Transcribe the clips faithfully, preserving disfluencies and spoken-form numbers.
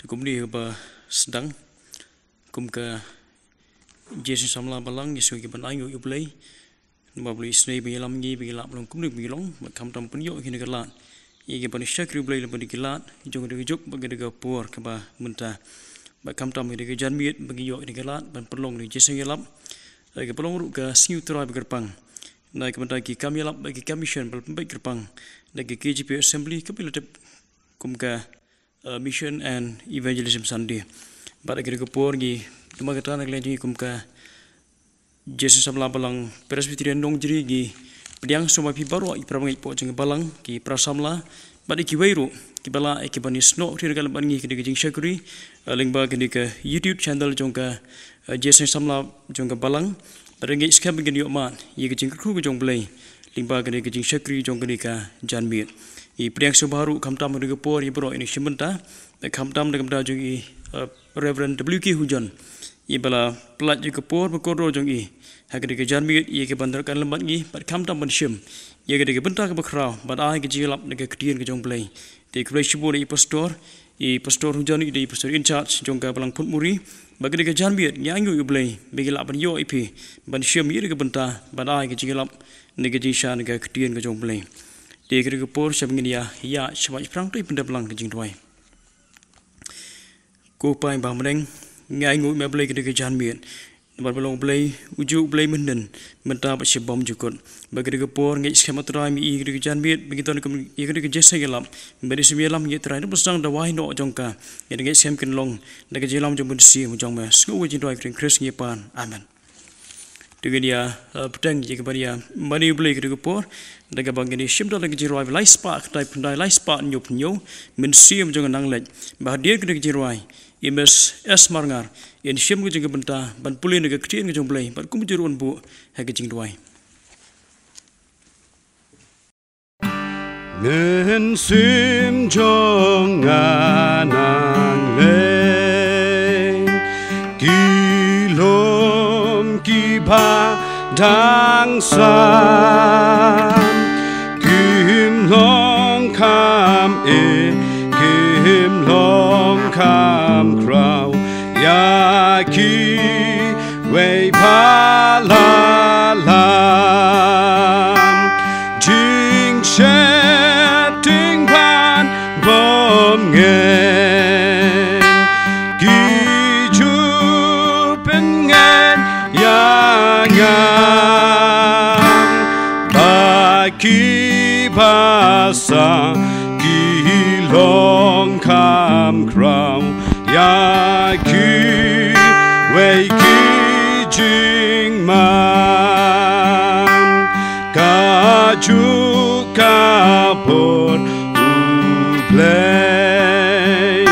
Kumne ba sdang kum ka Jingseng Samla Balang, ngi sngew ki ban ainguh ïa U Blei. Namar ba U Blei u isynei ba ngi ïalam ngi, ba ngi lah ban long kumne ba ngi long, bad khamtam ban ïoh kine ki lad ïa ki ban shakri U Blei lyngba kine ki lad jong kane ka juk bad kane ka por kaba mynta. Bad khamtam kane ka janmiet ba ngi ïoh kine ki lad ban pynlong kine ki jingïalap, eh, kaba long ruh ka Sngi U Trai ba kyrpang. Na ka bynta ki kam ïalap bad ki kam mission ba la pynbeit kyrpang da ka K J P Assembly kaba la tip kum ka, eh, Mission and Evangelism Sunday. Bad ha kane ka por ngi, namar kata na ka liang jong ngi kum ka Jingseng Samla Balang Presbyterian Nongjri, ngi pdiang sngewbha ïa phi baroh ki para bangeit hapoh jong ka balang, ki para samla bad kiwei ruh kiba lah ïa ki ban ïasnoh ïa ka lad bad ngi ha kane ka jingshakri, eh, lyngba kane ka YouTube channel jong ka, eh, Jingseng Samla jong ka balang. Bad ngi ngeit skhem ba kin ïoh mad ïa ka jingkyrkhu ka jong U Blei lyngba kane ka jingshakri jong kane ka janmiet. Ngi pdiang sngewbha ruh khamtam ha kane ka por ïa baroh ïa ngi shim bynta, khamtam na ka bynta jong i, eh, Reverend W K Hoojon, iba la pynlait ïa ka por bad kordor jong i ha kane ka janmiet ïa ka ban ïaroh kan lem bad ngi, bad khamtam ban shim ïa kane ka bynta kaba khraw ban ai ka jingïalap na ka ktien ka jong U Blei. Te khublei shibun ïa i pastor, i pastor Hoojon, i dei i pastor in charge jong ka balang Phuntmuri. Bad kane ka janmiet ngi ainguh ïa U Blei ba ngi lah ban ïoh ïa phi ban shim ïa kane ka bynta ban ai ka jingïalap na ka jingshisha na ka ktien ka jong U Blei. Te ha kane ka por sha ba ngin ïa, ïa sha ba shaphrang to ïa pyndep lang ka jingduwai. Ko Pa ba ha bneng, ngi ainguh ïa me Blei ha kane ka janmiet. Namar ba long U Blei, ujuh U Blei mynhynnin, mynta bad shibymjukut. Bad ha kane ka por ngi ngeit skhem, A Trai, me ïa kane ka janmiet ba ngi don kum ïa kane ka jingïaseng ïalap, me da ïaseng ïalam ïa, A Trai, na ka bynta ka dawa noh jong ka. Ngi da ngeit skhem kin long da ka jingïalam jong U Mynsiem jong me. Sngew ïa ka jingduwai ha ka kyrteng Khrist ngi pan. Amen. Te ngin ïa, eh, bteng ïa ka ban ïa mane U Blei ha kane ka por da kaba ngin ïa shim da la ka jingrwai lai spah khyndai phew khyndai, lai spah hynñiew phew hynñiew, Mynsiem jong ka nang leit. Bad hadien kane ka jingrwai i Miss S Marngar in shim ka jingbynta ban pule na ka ktien ka jong U Blei, bad kumjuh ruh yn buh ha ka jingduwai. Mynsiem jong nga nang leit, ki lum kiba dang sam, kim long kham eh, kim long kham khraw ïa kiwei ba la lam. Jingsheptieng ban bym ngeit, ki ju pynngeit ïa nga. Ba kiba sah ki long kham khraw ïa kiwei ki jingman. Kajuh ka bor U Blei,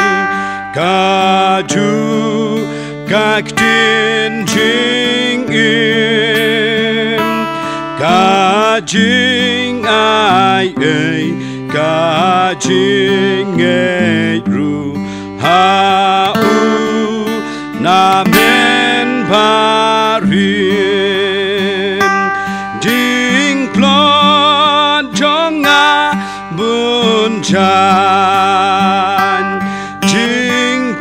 kajuh ka ktien jingim, ka jingai ei, ka jingngeit ruh ha u namen barim. Jingtlot jong nga bun jaiñ, jingtngit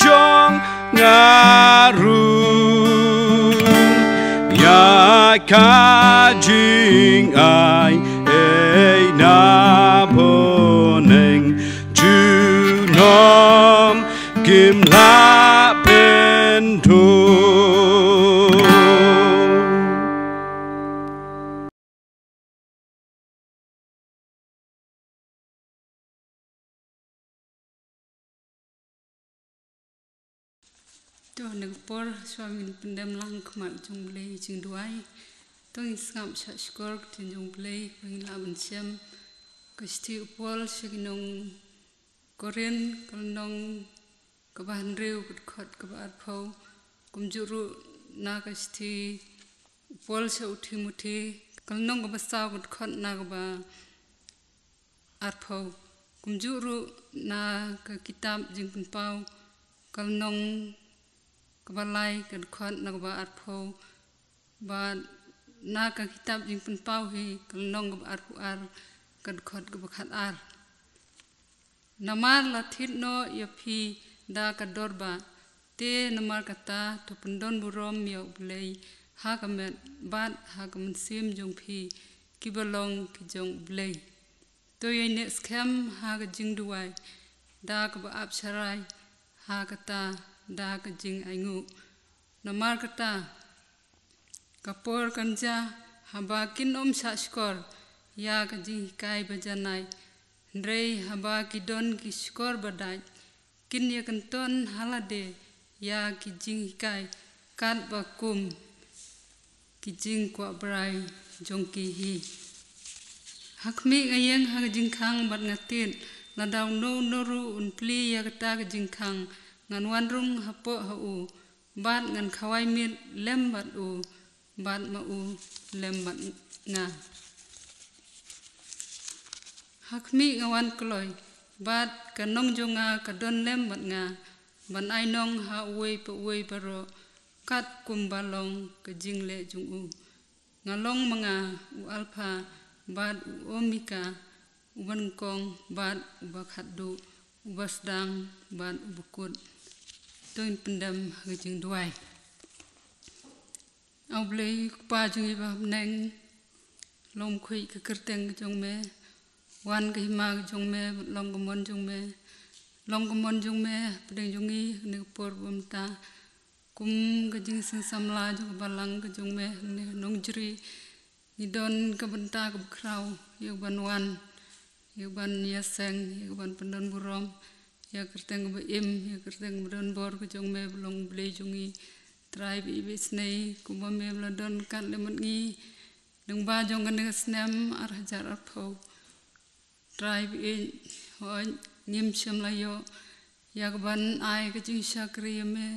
jong nga ruh ïa ka jingai ei na bneng, junom kim lah pynduh. To, ha kane ka por, shuwa ba ngin pyndem lang khmat jong U Blei jingduwai, to ngin sngap shah shkor ka ktien jong U Blei ba ngin lah ban shem. Ka shithi u Paul sha ki nong Korinth, ka lynnong kaba hynriew, ka dkhot kaba arphew. Kumjuh ruh na ka shithi u Paul sha u Timothi, ka lynnong kaba saw, ka dkhot na kaba arphew. Kumjuh ruh na ka kitab Jingpynpaw, ka lynnong kaba lai, ka dkhot na kaba arphew. Bad na ka kitab Jingpynpaw hi, ka lynnong kaba arphew ar, ka dkhot kaba khatar. Namar la thied noh ïa phi da ka dorbar, te namar kata to pyndon burom ïa U Blei ha ka met bad ha ka mynsiem jong phi, kiba long ki jong U Blei. To ïaineh skhem ha ka jingduwai da kaba ap sharai, ha kata da ka jingainguh. Namar kata, ka por kan jia haba kin ym shahshkor ïa ka jinghikai ba janai, hynrei haba ki don ki shkor ba dait, kin ïakynton ha lade ïa ki jinghikai katba kum ki jingkwah brai jong ki hi. Ha khmih nga ïeng ha ka jingkhang bad nga tied, lada uno uno ruh un plie ïa kata ka jingkhang, ngan wan rung hapoh ha u, bad ngan khawai miet lem bad u, bad ma u lem bad nga. Ha khmih nga wan kloi, bad ka nong jong nga ka don lem bad nga, ban ai nong ha uwei pa uwei baroh, katkum ba long ka jingleh jong u. Nga long ma nga u Alpha bad u Omega, uba nyngkong bad uba khatduh, uba sdang bad uba kut. To ngin pyndem ha ka jingduwai. A U Blei Kpa jong ngi ba ha bneng, long khuid ka kyrteng ka jong me, wan ka hima ka jong me, long ka mon jong me, long ka mon jong me hapdeng jong ngi ha kane ka por ba mynta. Kum ka jingseng samla jong ka balang ka jong me ha kane ka nongjri, ngi don ka bynta kaba khraw ïa ka ban wan, ïa ka ban ïaseng, ïa ka ban pyndon burom ïa ka kyrteng kaba im, ïa ka kyrteng kaba don bor ka jong me ba long Blei jong ngi. Trai ba ïeit ba isynei, kumba me ba la don ryngkat lem bad ngi lyngba jong kane ka snem ar hajar arphew. Trai ba ïeit, hooid, ngim shym la ïoh ïa ka ban ai ka jingshakri ïa me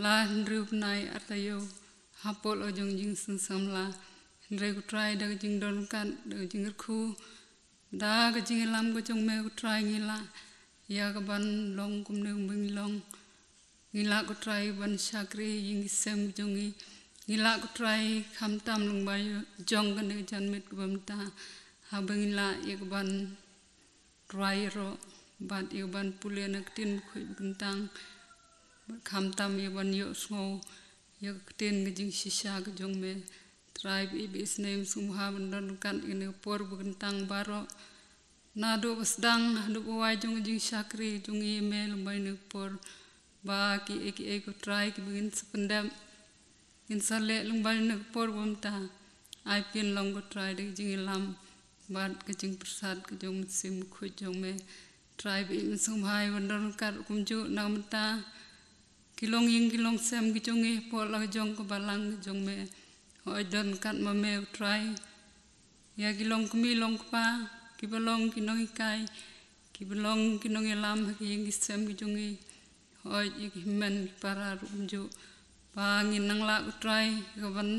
la hynriew bnai ar taïew hapoh la jong jingseng samla. Hynrei ko Trai, da ka jingdon ryngkat, da ka jingkyrkhu, da ka jingïalam ka jong me ko Trai, ngi lah ïa ka ban long kumne kumba ngi long. Ngi lah ko Trai ban shakri ïa ki sem jong ngi. Ngi lah ko Trai khamtam lyngba jong kane ka janmiet kaba mynta, haba ngi lah ïa ka ban rwai ïaroh bad ïa ka ban pule na ka ktien bakhuid bakyntang, bad khamtam ïa ka ban ïohsngew ïa ka ktien ka jingshisha ka jong me. Trai ba ïeit ba isynei, me sngewbha ban don ryngkat ïa kane ka por bakyntang baroh, naduh ba sdang haduh ba wai jong ka jingshakri jong ngi ïa me lyngba kane ka por. Ba kiei kiei ko Trai kiba ngin sa pyndep, ngin sa leh lyngba kane ka por ba mynta, ai ba kin long ko Trai da ka jingïalam bad ka jingpyrsad ka jong u Mynsiem Bakhuid jong me. Trai ba ïeit, me sngewbha ban don ryngkat kumjuh na ka bynta ki longïing ki longsem ki jong ngi hapoh la ka jong ka balang ka jong me. Hooid, don ryngkat ma me ko Trai ïa ki longkmie longkpa, kiba long ki nonghikai, kiba long ki nongïalam ha ki ïing ki sem ki jong ngi. Hooid, ïa ki hynmen ki para ruh kumjuh, ba ngin nang lah ko Trai ïa ka ban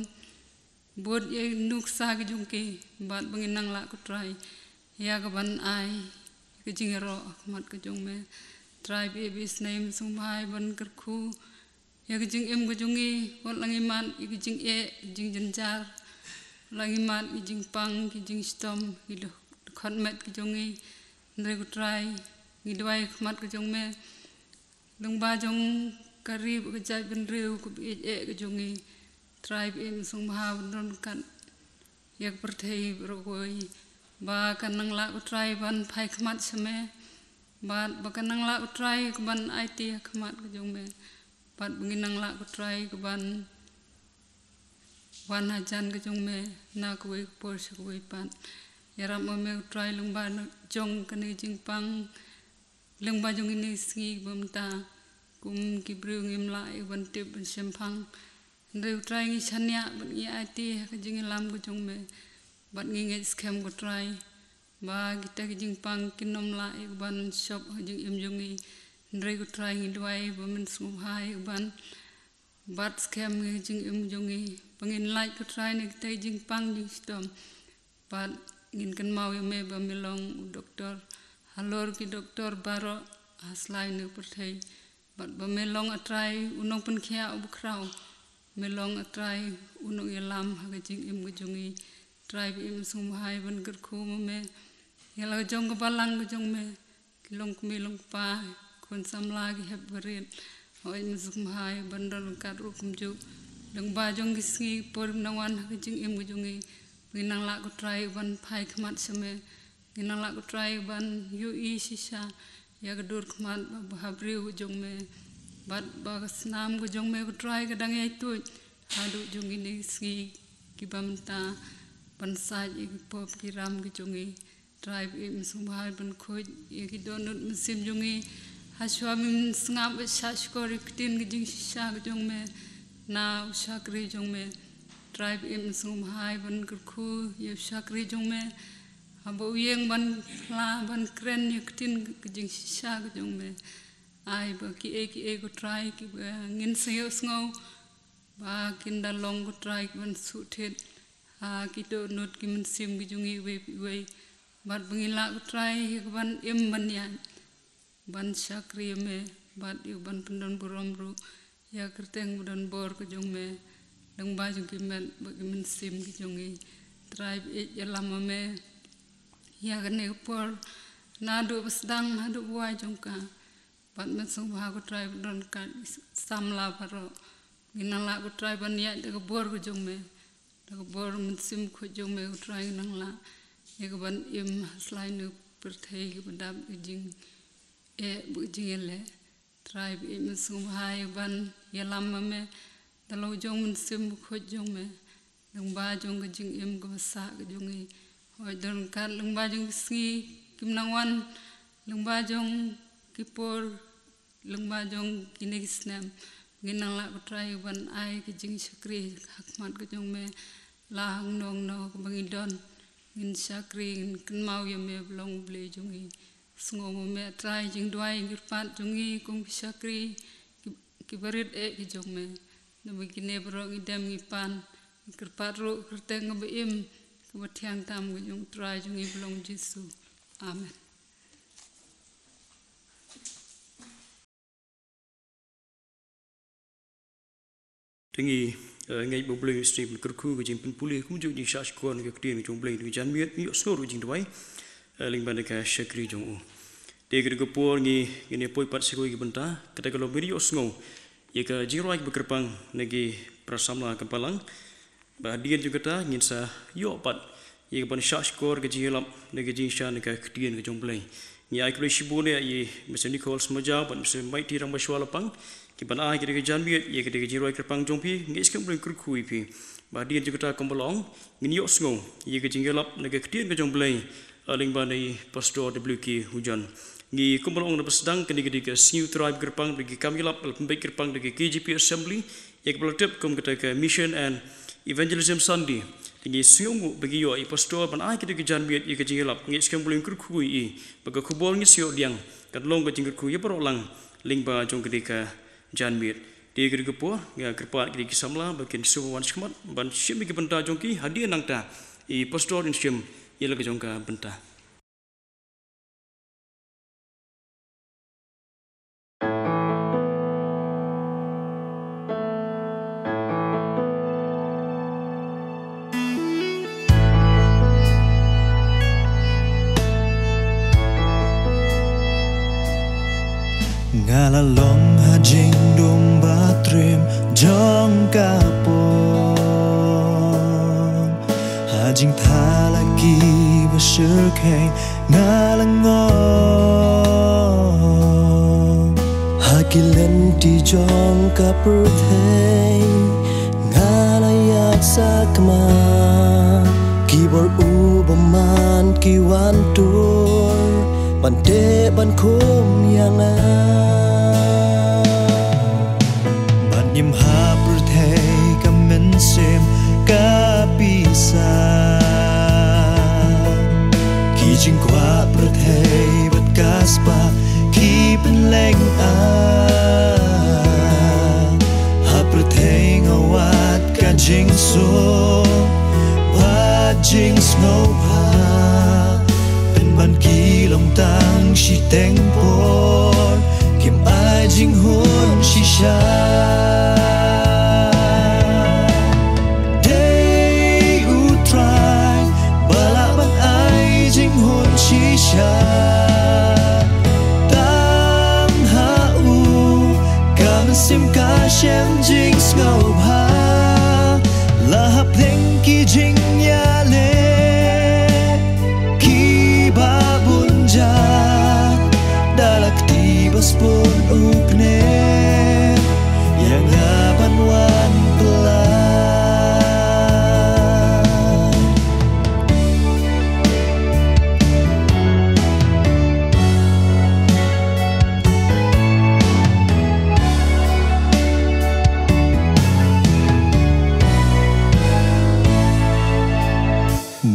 bud ïa ki nuksa ki jong ki, bad ba ngin nang lah ko Trai ïa ka ban ai ka jingïaroh ha khmat ka jong me. Trai ba ïeit ba isynei, me sngewbha ban kyrkhu ïa ka jingim ka jong ngi. Wat la ngi mad ïa ka jingeh, jingjynjar, la ngi mad ïa ka jingpang, ka jingshitom, ki dkhot met ka jong ngi, hynrei ko Trai, ngi duwai ha khmat ka jong me lyngba jong ka ri bad ka jaitbynriew kaba ïeit eh ka jong ngi. Trai ba ïeit, me sngewbha ban don ryngkat ïa ka pyrthei baroh kawei, ba kan nang lah ko Trai ban phai khmat sha me, bad ba kan nang lah ko Trai ka ban aiti ha khmat ka jong me, bad ba ngin nang lah ko Trai ka ban wan hajan ka jong me na kawei ka por sha kawei pat. Ïarap ma me ko Trai lyngba jong kane ka jingpang, lyngba jong kine ki sngi kiba mynta. Kum ki briew ngim lah ïa ka ban tip ban shemphang, hynrei ko Trai ngi shaniah bad ngi aiti ha ka jingïalam ka jong me, bad ngi ngeit skhem ko Trai ba kita ki jingpang kin ym lah ïa ka ban shop ha ka jingim jong ngi. Hynrei ko Trai ngi duwai ba men sngewbha ïa ka ban bat skhem ïa ka jingim jong ngi, ba ngin lait ko Trai na kita ki jingpang jingshitom. Bad ngin kynmaw ïa me ba me long u doktor halor ki doktor baroh ha sla kane ka pyrthei. Bad ba me long, a Trai, u nongpynkhiah uba khraw. Me long, a Trai, u nongïalam ha ka jingim ka jong ngi. Trai ba ïeit, me sngewbha ban kyrkhu ma me ïa la ka jong ka balang ka jong me, Long kmie long kpa, khun samla ki hep barit. Hooid, mynsiem bha ïa ban don ryngkat ruh kumjuh. Lyngba jong ki sngi por ba nang wan ha ka jingim ka jong ngi, ba ngin nang lah, ko Trai, ban phai khmat sha me. Ngin nang lah, ko Trai, ban ïohi shisha ïa ka dur khmat ba bhabriew ka jong me, bad ba ka snam ka jong me, ko Trai, ka dang ïai tuid haduh jong kine ki sngi kiba mynta, ban sait ïa ki pop ki ram ki jong ngi. Trai, ba ïeit mynsiem bha, ban khuid ïa ki dohnud mynsiem jong ngi, hashwa ba ngin sngap bad shahshkor ïa ka ktien ka jingshisha ka jong me na u shakri jong me. Trai, ba ïeit mynsiem bha, ban kyrkhu ïa u shakri jong me, haba u ïeng ban phla, ban kren ïa ka ktien ka jingshisha ka jong me. Ai ba kiei kiei, ko Trai, kiba ngin sa ïohsngew, ba kin da long, ko Trai, ki ban shu thied ha ki dohnud ki mynsiem ki jong ngi iwei pa iwei. Bad ba ngin lah, ko Trai, ïa ka ban im ban ïaid, ban shakri ïa me, bad ïa ka ban pyndon burom ruh ïa ka kyrteng ba don bor ka jong me, lyngba jong ki met bad ki mynsiem ki jong ngi. Trai, ba ïeit, ïalam ma me ïa kane ka por, naduh ba sdang haduh ba wai jong ka. Bad mynsiem bha, ko Trai, ba don ryngkat ki samla baroh. Ngin nang lah, ko Trai, ban ïaid da ka bor ka jong me, da ka bor mynsiem bakhuid jong me, ko Trai, ngin nang lah ïa ka ban im ha sla ïa kane ka pyrthei kaba dap ka jingeh bad ka jingïaleh. Trai, ba ïeit mynsiem bha, ïa ka ban ïalam ma me da la u jong mynsiem bakhuid jong me, lyngba jong ka jingim kaba sah ka jong ngi. Hooid, don ryngkat lyngba jong ki sngi kim nang wan, lyngba jong ki por, lyngba jong kine ki snem, ngin nang lah, ko Trai, ban ai ka jingshakri ha khmat ka jong me. La hangno hangno kaba ngi don, ngin shakri, ngin kynmaw ïa me ba long U Blei jong ngi. Sngew ma me, Trai, jingduwai jingkyrpad jong ngi kum ki shakri ki, kiba rit eh ki jong me. Namar kine baroh ngi dem ngi pan, ngi kyrpad ruh ha ka kyrteng kaba im, kaba thiang tam ka jong U Trai jong ngi ba long U Jisu. Amen. Te ngi, eh, ngeit ba U Blei un sa pynkyntang ïa ka jingpynpule kumjuh jingshahshkor na ka ktien ka jong U Blei, na ka janmiet ngi ïohsngew ruh jingduwai, eh, lyngba na ka shakri jong u. Te ka dei ka por ngi, ngin ïa poi pat sha kawei ka bynta, kata ka long ba ngin ïohsngew ïa ka jingrwai kaba kyrpang na ki para samla ka balang. Bad hadien jong kata ngin sa ïoh pat ïa ka ban shahshkor ka jingïalap na ka jingshisha na ka ktien ka jong U Blei. Ngi ai khublei shibun ïa i Mister Nichols Majau bad Mister Mighty Rangbashwa Lapang, ki ban ai ïa ka janmiet ïa ka jingrwai kyrpang jong phi, ngi skhem ba un kyrkhu ïa phi. Bad hadien jong kata kumba long, ngin ïohsngew ïa ka jingïalap na ka ktien ka jong U Blei, lyngba na i Pastor W K Hujon. Ngi kumba long na ba sdang, kane ka dei ka sngi U Trai ba kyrpang, ba ki kam ïalap ba la pynbeit kyrpang da ka K J P Assembly, ïa kaba la tip kum kata ka Mission and Evangelism Sunday. Te ngi sngewnguh ba ngi ïoh i Pastor ban ai kata ka janmiet ïa ka jingïalap, ngi skhem ba un kyrkhu ïa i, ba ka khubor ngi sa ïoh pdiang kan long ka jingkyrkhu ïa baroh lang lyngba jong kata ka janmiet. Te ka dei ka por, nga kyrpad ïa ki samla ba kin shu wan shakhmat ban shim ïa ki bynta jong ki, hadien nangta i Pastor un shim ïa la ka jong ka bynta. Nga la long ha jingdum batrim jong ka pop, ha jingthala kiba shyrkhei nga la ngop. Ha ki lynti jong ka pyrthei nga la ïaid sakma, ki bor u bymman ki wan tur ban teh ban khum ïa nga. Ban im ha pyrthei ka mynsiem ka pisa, ki jingkwah pyrthei bad ka spah ki pynleng ah. Ha pyrthei nga wad ka jingsuk bad jingsngewbha, pynban ki long tang shiteng por, kim ai jinghun shisha. Dei U Trai ba lah ban ai jinghun shisha. Shem jingsngewbha la hapdeng ki jingïaleh kiba bun jait, da la kti ba sbun u kner ïa nga ban wan pynlait.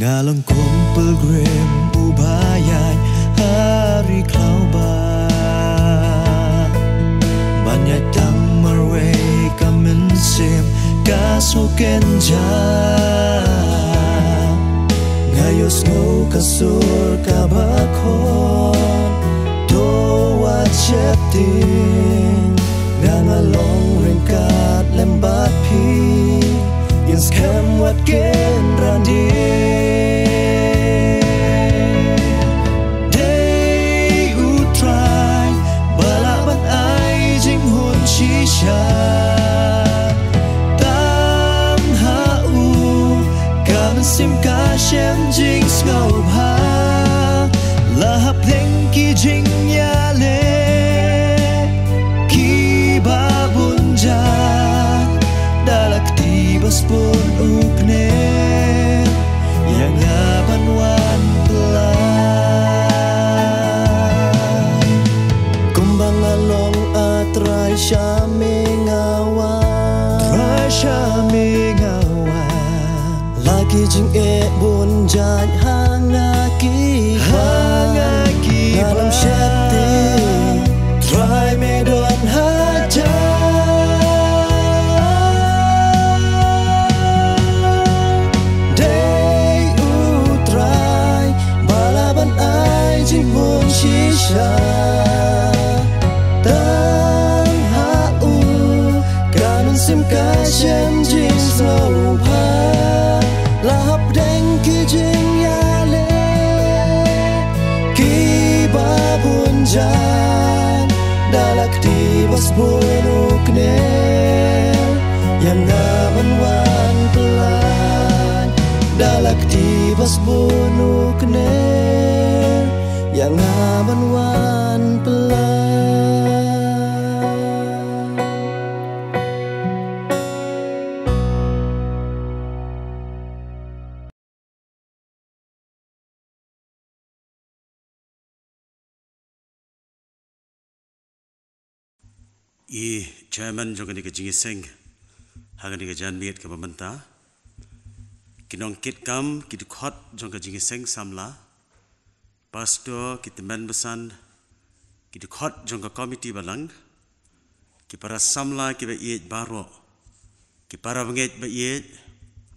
Nga long kum pilgrim uba ïaid ha ri khlaw ba ban ïaid tang marwei ka mynsiem ka sngewkynjah. Nga ïohsngew ka sur kaba khot, to wat sheptieng, nga nga long ryngkat lem bad phi, ngin skhem wat kynran dieng. Dei U Trai ba lah ban ai jinghun shisha. Tang ha u ka mynsiem ka shem jingsngewbha la hapdeng ki jingïaleh kiba bun jait, da la kti ba sbun u kner ïa nga ban wan pynlait. Kumba nga long, A Trai, sha me nga wan. Trai, sha me nga wan. La ki jingeh bun jait ha nga kiba, ha nga kiba, ngam sheptieng, Trai, me don hajan. Dei U Trai ba lah ban ai jinghun shisha. Tang ha u ka mynsiem ka shem jingsngewbha la hapdeng ki jingïaleh kiba bun jait, da la kti ba sbun u kner ïa nga ban wan pynlait. Da la kti ba sbun u kner ïa nga ban wan pynlait. I chairman jong kane ka jingïaseng ha kane ka janmiet kaba mynta, ki nongkitkam, ki dkhot jong ka jingïaseng samla, pastor, ki tymmen basan, ki dkhot jong ka komiti balang, ki para samla kiba ïeit baroh, ki para bangeit ba ïeit,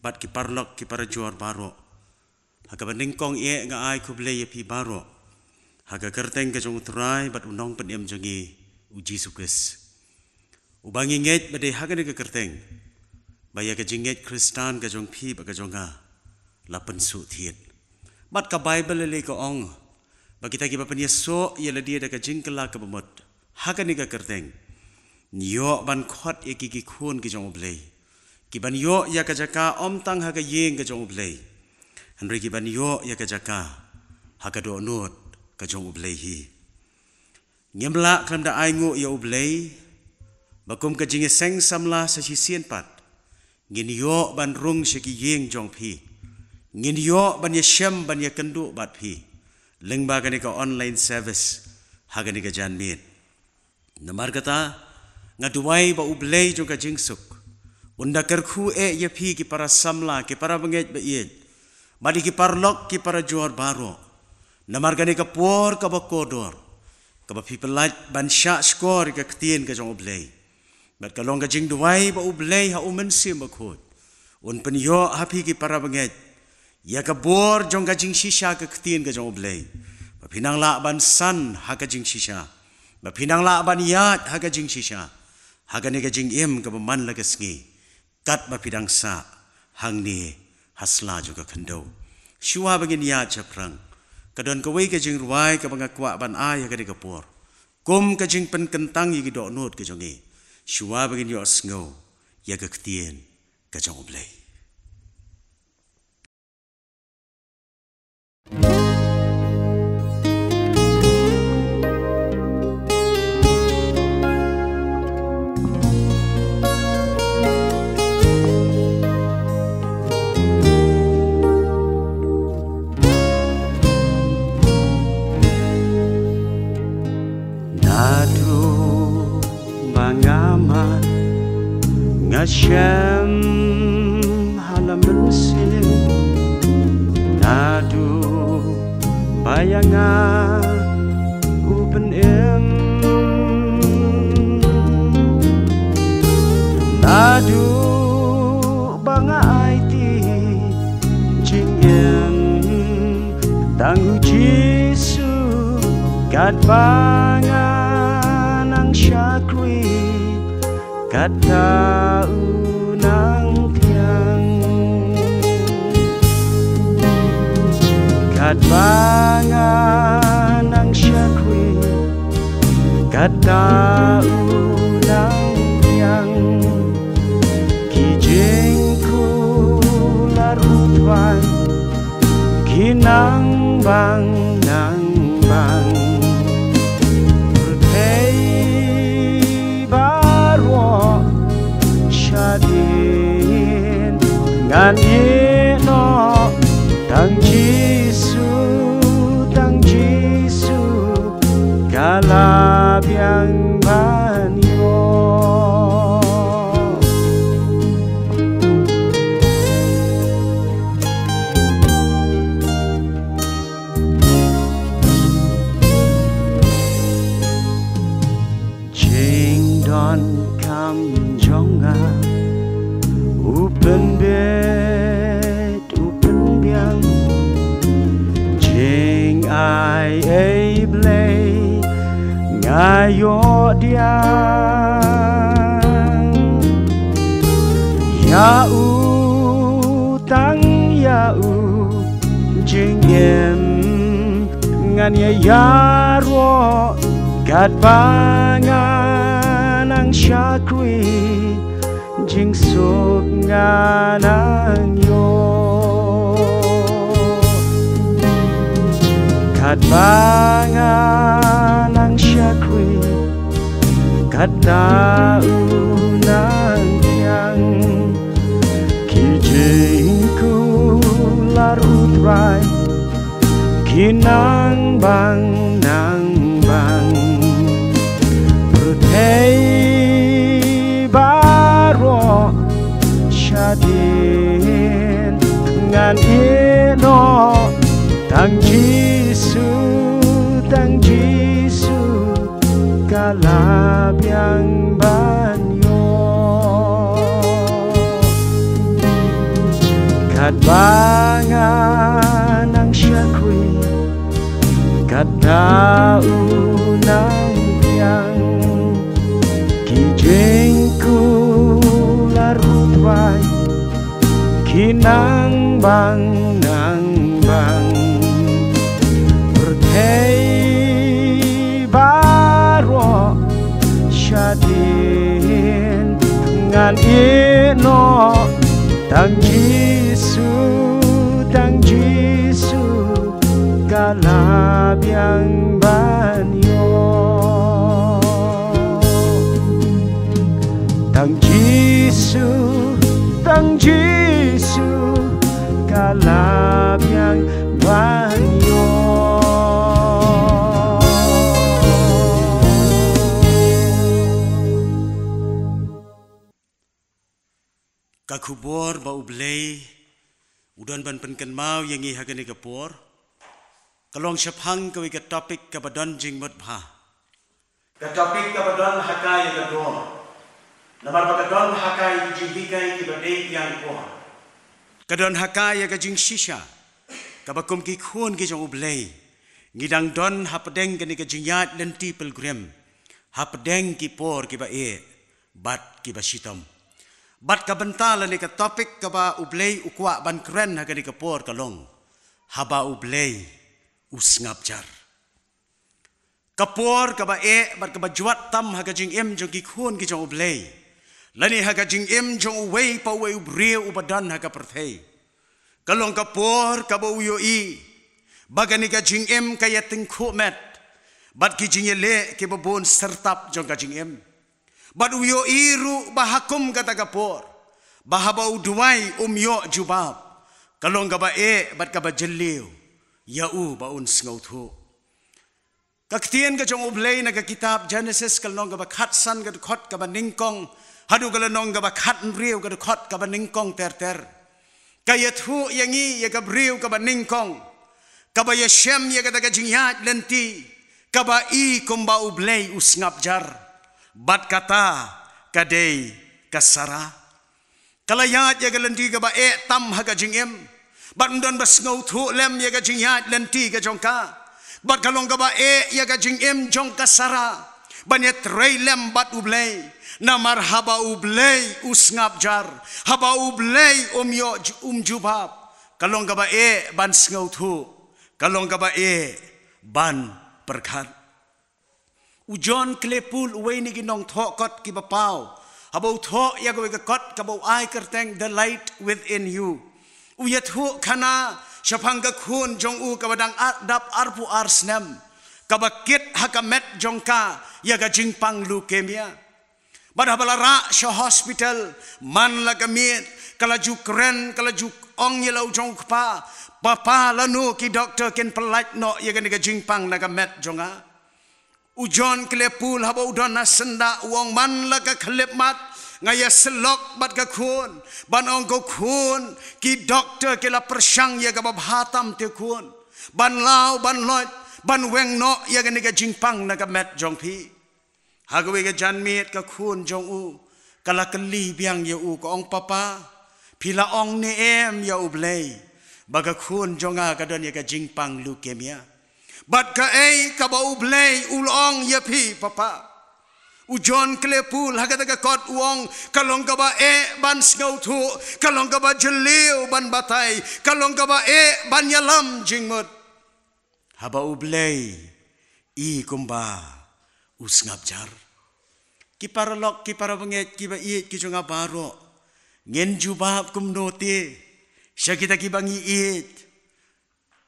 bad ki paralok, ki para jor baroh. Ha kaba nyngkong eh nga ai khublei ïa phi baroh ha ka kyrteng ka jong U Trai bad U Nongpynim jong ngi U Jisu Khrist, uba ngi ngeit ba dei ha kane ka kyrteng ba ïa ka jingngeit Khristan ka jong phi bad ka jong nga la pynsuk thied. Bad ka Baibl lei ka ong ba kita kiba pynïasoh ïa lade da ka jingkylla kaba mut ha kane ka kyrteng, kin ïoh ban khot ïa ki ki khun ki jong U Blei, kiban ïoh ïa ka jaka ym tang ha ka ïing ka jong U Blei, hynrei kiban ïoh ïa ka jaka ha ka dohnud ka jong U Blei hi. Ngim lah khlem da ainguh ïa U Blei ba kum ka jingïaseng samla sa shisien pat ngin ïoh ban rung sha ki ïing jong phi, ngin ïoh ban ïashem ban ïakynduh bad phi lyngba kane ka online service ha kane ka janmiet. Namar kata, nga duwai ba U Blei jong ka jingsuk un da kyrkhu eh ïa phi ki para samla, ki para bangeit ba ïeit, bad ïa ki paralok, ki para jor baroh, namar kane ka por kaba kordor kaba phi pyllait ban shah shkor ïa ka ktien ka jong U Blei. Bad ka long ka jingduwai ba U Blei ha U Mynsiem Bakhuid un pynïoh ha phi ki para bangeit ïa ka bor jong ka jingshisha ka ktien ka jong U Blei, ba phin nang lah ban san ha ka jingshisha, ba phin nang lah ban ïaid ha ka jingshisha ha kane ka jingim kaba man la ka sngi, katba phi dang sah hangne ha sla jong ka khyndew. Shuwa ba ngin ïaid shaphrang, ka don kawei ka jingrwai kaba nga kwah ban ai ha kane ka por kum ka jingpynkyntang ïa ki dohnud ka jong ngi. Shuwa ba ngin ïohsngew ïa ka ktien ka jong U Blei. Naduh ba nga mad nga shem ha la mynsiem, naduh ba ïa nga u pynim, naduh ba nga aiti jingim tang U Jisu, katba nga nang shakri, kata u nang thiang. Katba nga nang shakri, kata u nang thiang. Ki jingkular U Trai ki nang bang, nang bang. Pyrthei baroh shadien, ngan ïeh noh tang Jisu, tang Jisu, ka la biang ban ïoh. Jingdonkam jong nga u pynbeit, u pynbiang. Jingai ei Blei nga ïoh diang. Ïa u, tang ïa u jingim ngan ïa ïaroh, katba nga nang shakri, jingsuk nga nang ïoh. Katba nga nang shakri, kata u nang thiang. Ki jingkular U Trai ki nang bang, nang bang. Pyrthei baroh shadien, ngan ïeh noh tang Jisu, tang Jisu, ka la biang ban ïoh. Katba nga nang shakri, kata u nang thiang. Ki jingkular U Trai ki nang bang, nang bang. Pyrthei baroh shadien, ngan ïeh noh tang Jisu, tang Jisu, ka la biang ban ïoh. Tang Jisu, tang Jisu, ka la biang ban ïoh. Ka khubor ba U Blei u don ban pynkynmaw ïa ngi ha kane ka por ka long shaphang kawei ka topic kaba don jingmut bha. Ka topic kaba don ha ka ïa ka dor. Namar ba ka don ha ka ïa ki jinghikai kiba dei biang por. Ka don ha ka ïa ka jingshisha kaba kum ki khun ki jong U Blei ngi dang don hapdeng kane ka jingïaid lynti pilgrim, hapdeng ki por kiba eh bad kiba shitom. Bad ka bynta lane ka topic kaba U Blei u kwah ban kren ha kane ka por ka long, haba U Blei u sngap jar. Ka por kaba eh bad kaba jwat tam ha ka jingim jong ki khun ki jong U Blei, lane ha ka jingim jong uwei pa uwei u briew uba don ha ka pyrthei, ka long ka por kaba u ïohi ba kane ka jingim ka ïatyngkhuh met bad ki jingïaleh kiba bun syrtap jong ka jingim. Bad u ïohi ruh ba ha kum kata ka por, ba haba u duwai um ïoh jubab, ka long kaba eh bad kaba jylliew ïa u ba un sngewthuh. Ka ktien ka jong U Blei na ka kitab Genesis, ka lynnong kaba khatsan, ka dkhot kaba nyngkong haduh ka lynnong kaba khathynriew, ka dkhot kaba nyngkong ter ter, ka ïathuh ïa ngi ïa ka briew kaba nyngkong kaba ïashem ïa kata ka jingïaid lynti kaba i kumba U Blei u sngap jar. Bad kata ka dei ka Sara. Ka la ïaid ïa ka lynti kaba eh tam ha ka jingim, bad ym don ba sngewthuh lem ïa ka jingïaid lynti ka jong ka. Bad ka long kaba eh ïa ka jingim jong ka Sara ban ïatrei lem bad U Blei. Namar haba U Blei u sngap jar, haba U Blei um ïoh ju-, um jubab, ka long kaba eh ban sngewthuh, ka long kaba eh ban pyrkhat. U John Claypool, uwei na ki nongthoh kot kiba paw, haba u thoh ïa kawei ka kot kaba u ai kyrteng The Light Within You, u ïathuh khana shaphang ka khun jong u kaba dang ar-, dap arphew ar snem, kaba kit ha ka met jong ka ïa ka jingpang leukemia. Bad haba la rah sha hospital, man la ka miet, ka la ju kren, ka la ju ong ïa la u jong u kpa, "Papa, lano ki doktor kin pyllait noh ïa kane ka jingpang na ka met jong nga?" U John Claypool, haba u don ha syndah, u ong, "Man la ka khyllipmat nga ïasyllok bad ka khun ban ong, 'Ko khun, ki doktor ki la pyrshang ïa kaba bha tam te khun, ban law ban loit ban weng noh ïa kane ka jingpang na ka met jong phi.'" Ha kawei ka janmiet ka khun jong u ka la kylli biang ïa u, ka ong, "Papa, phi la ong ne em ïa U Blei ba ka khun jong nga ka don ïa ka jingpang leukemia? Bad kaei kaba U Blei u la ong ïa phi, Papa?" U John Claypool ha kata ka kot u ong, "Ka long kaba eh ban sngewthuh, ka long kaba jylliew ban batai, ka long kaba eh ban ïalam jingmut haba U Blei i kumba u sngap jar." Ki paralok, ki parabangeit, kiba ïeit ki jong nga baroh, ngin jubab kumno te sha kita kiba ngi ïeit?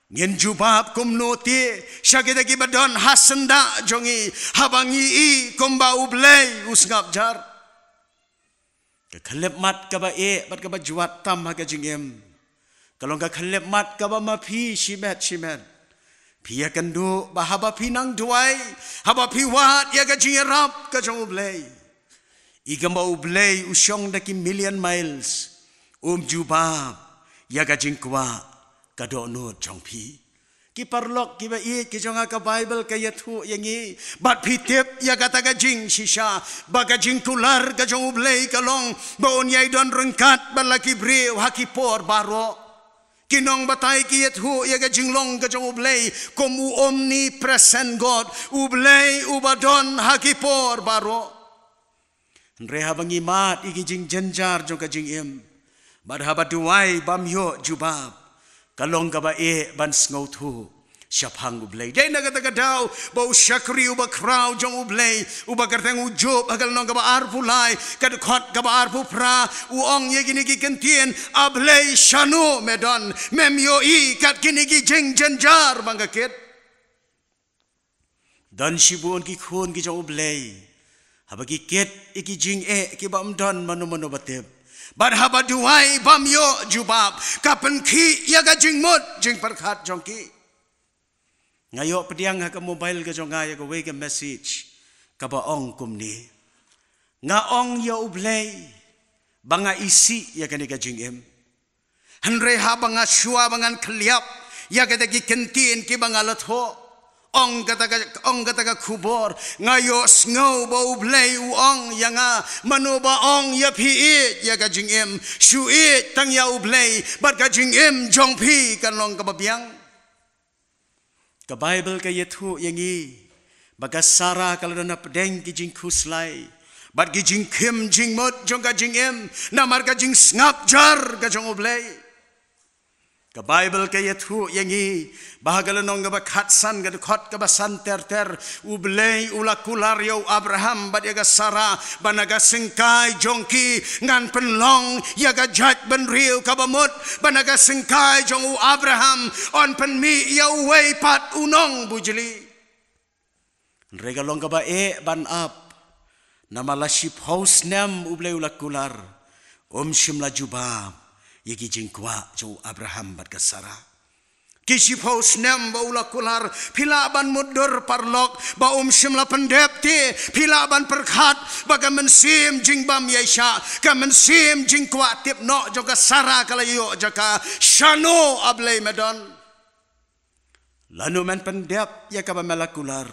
Ngin jubab kumno te sha kita kiba don ha syndah jong ngi haba ngi i kumba U Blei u sngap jar? Ka khyllipmat kaba eh bad kaba jwat tam ha ka jingim ka long ka khyllipmat kaba ma phi shimet shimet phi ïakynduh ba haba phi nang duwai, haba phi wad ïa ka jingïarap ka jong U Blei, i kumba U Blei u shong da ki million miles, um jubab ïa ka jingkwah ka dohnud jong phi. Ki paralok kiba ïeit ki jong nga, ka Baibl ka ïathuh ïa ngi, bad phi tip ïa kata ka jingshisha, ba ka jingkular ka jong U Blei ka long ba un ïai don ryngkat bad la ki briew ha ki por baroh. Ki nongbatai ki ïathuh ïa ka jinglong ka jong U Blei kum u omnipresent God, U Blei uba don ha ki por baroh. Hynrei haba ngi mad ïa ki jingjynjar jong ka jingim, bad haba duwai bam ïoh jubab, ka long kaba eh ban sngewthuh shaphang U Blei. Dei na kata ka daw ba u shakri uba khraw jong U Blei, uba kyrteng u Job, ha ka lynnong kaba arphew lai, ka dkhot kaba arphew phra, u ong ïa kine ki kyntien, "A Blei, shano me don? Mem ïohi kat kine ki jingjynjar ba nga kit?" Don shibun ki khun ki jong U Blei, haba ki kit ïa ki jingeh kiba ym don mano mano ba tip, bad haba duwai bam ïoh jubab, ka pynkhih ïa ka jingmut jingpyrkhat jong ki. Nga ïoh pdiang ha ka mobile ka jong nga ïa kawei ka message kaba ong kumne: "Nga ong ïa U Blei ba nga isih ïa kane ka jingim. Hynrei haba nga shuwa ba ngan khylliap ïa kata ki kyntien kiba nga la thoh, ong kata ka, ong kata ka khubor, nga ïohsngew ba U Blei u ong ïa nga, mano ba ong ïa phi ïeit ïa ka jingim? Shu ïeit tang ïa U Blei, bad ka jingim jong phi kan long kaba biang." Ka Baibl ka ïathuh ïa ngi ba ka Sara ka la don hapdeng ki jingkhuslai bad ki jingkhim jingmut jong ka jingim namar ka jingsngap jar ka jong U Blei. Ka Baibl ka ïathuh ïa ngi ba ha ka lynnong kaba khatsan, ka dkhot kaba san ter ter, U Blei u la kular ïa u Abraham bad ïa ka Sara ba na ka syngkai jong ki ngan pynlong ïa ka jaitbynriew kaba mut, ba na ka syngkai jong u Abraham yn pynmih ïa uwei pat u nongbujli. Hynrei ka long kaba eh ban ap, namar la shiphew snem U Blei u la kular, um shym la jubab ïa ki jingkwah jong u Abraham bad ka Sara. Ki shiphew snem ba u la kular, phi lah ban mutdur paralok ba um shym la pyndep te, phi lah ban pyrkhat ba ka mynsiem jingbym ïaishah, ka mynsiem jingkwah tip noh jong ka Sara ka la ïoh jaka. Shano, A Blei, me don? Lano men pyndep ïa kaba me la kular?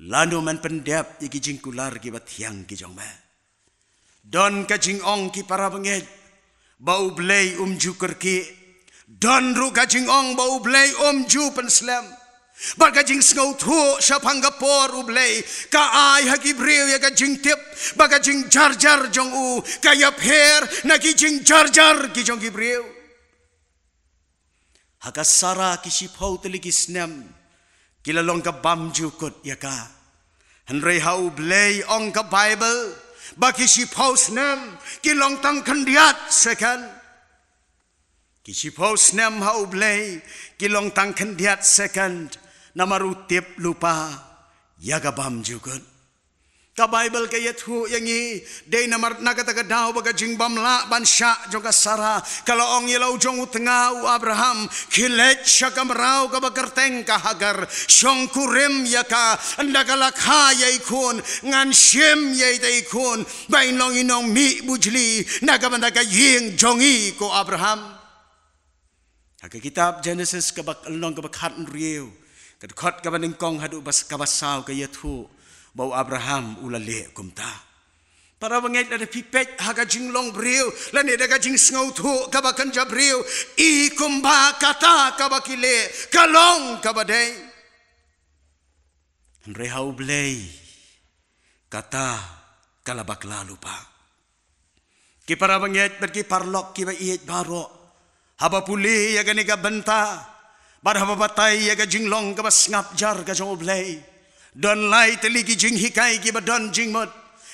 Lano men pyndep ïa ki jingkular kiba thiang ki jong me? Don ka jingong, ki para bangeit, ba U Blei um ju kyrkieh. Don ruh ka jingong ba U Blei um ju pynslem. Bad ka jingsngewthuh shaphang ka por U Blei ka ai ha ki briew ïa ka jingtip ba ka jingjarjar jong u ka ïapher na ki jingjarjar ki jong ki briew. Ha ka Sara ki shiphew tylli ki snem ki la long ka bymjukut ïa ka. Hynrei ha U Blei, ong ka Baibl, ba ki shiphew snem ki long tang khyndiat second. Ki shiphew snem ha U Blei ki long tang khyndiat second, namar u tip lypa ïa ka bymjukut. Ka Baibl ka ïathuh ïa ngi, dei namar na kata ka daw ba ka jingbymlah ban shah jong ka Sara ka la ong ïa la u jong u tnga u Abraham, khie leit sha ka mraw kaba kyrteng ka Hagar, shongkurim ïa ka, ynda ka la kha ïa i khun, ngan shim ïa ita i khun ba in long i nongmihbujli na ka bynta ka ïing jong ngi, ko Abraham. Ha ka kitab Jenesis kaba, lynnong kaba khathynriew, ka dkhot kaba nyngkong haduh bas, kaba saw ka ïathuh ba u Abraham u la leh kumta. Para bangeit, lada phi peit ha ka jinglong briew lane da ka jingsngewthuh kaba kynja briew, i kumba kata kaba ki leh ka long kaba dei. Hynrei ha U Blei kata ka la bakla lypa. Ki para bangeit bad ki paralok kiba ïeit baroh, haba pule ïa kane ka bynta bad haba batai ïa ka jinglong kaba sngap jar ka jong U Blei, don lai tylli ki jinghikai kiba don jingmut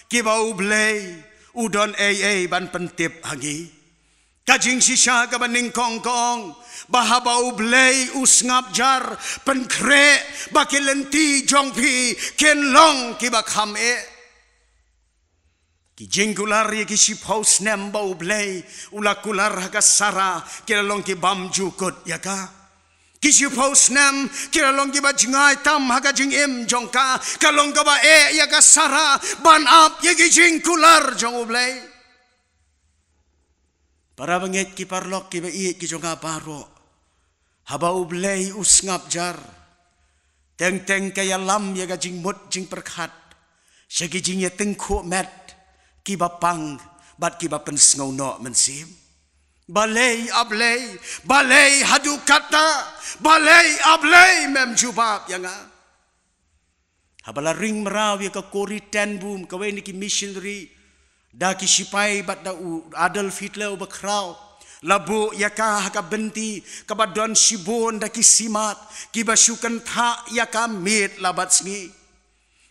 kiba U Blei u don ei ei ban pyntip ha ngi. Ka jingshisha kaba nyngkong ka ong ba haba U Blei u sngap jar, pynkhreh ba ki lynti jong phi kin long kiba kham eh. Ki jingkular ïa ki shiphew snem ba U Blei u la kular ha ka Sara ki la long ki bymjukut ïa ka. Ki shiphew snem ki la long kiba jngai tam ha ka jingim jong ka. Ka long kaba eh ïa ka Sara ban ap ïa ki jingkular jong U Blei. Para bangeit, ki paralok kiba ïeit ki jong nga baroh, haba U Blei u sngap jar, teng teng ka ïalam ïa ka jingmut jingpyrkhat sha ki jingïatyngkhuh met kiba pang bad kiba pynsngewnoh mynsiem. Balei A Blei, balei haduh katta, balei A Blei mem jubab ïa nga? Haba la ring mraw ïa ka Corrie ten Boom, kawei na ki missionary, da ki sipai bad da u Adolf Hitler uba khraw, la buh ïa ka ha ka bynti kaba don shibun da ki simat kiba shu kynthah ïa ka miet la bad sngi.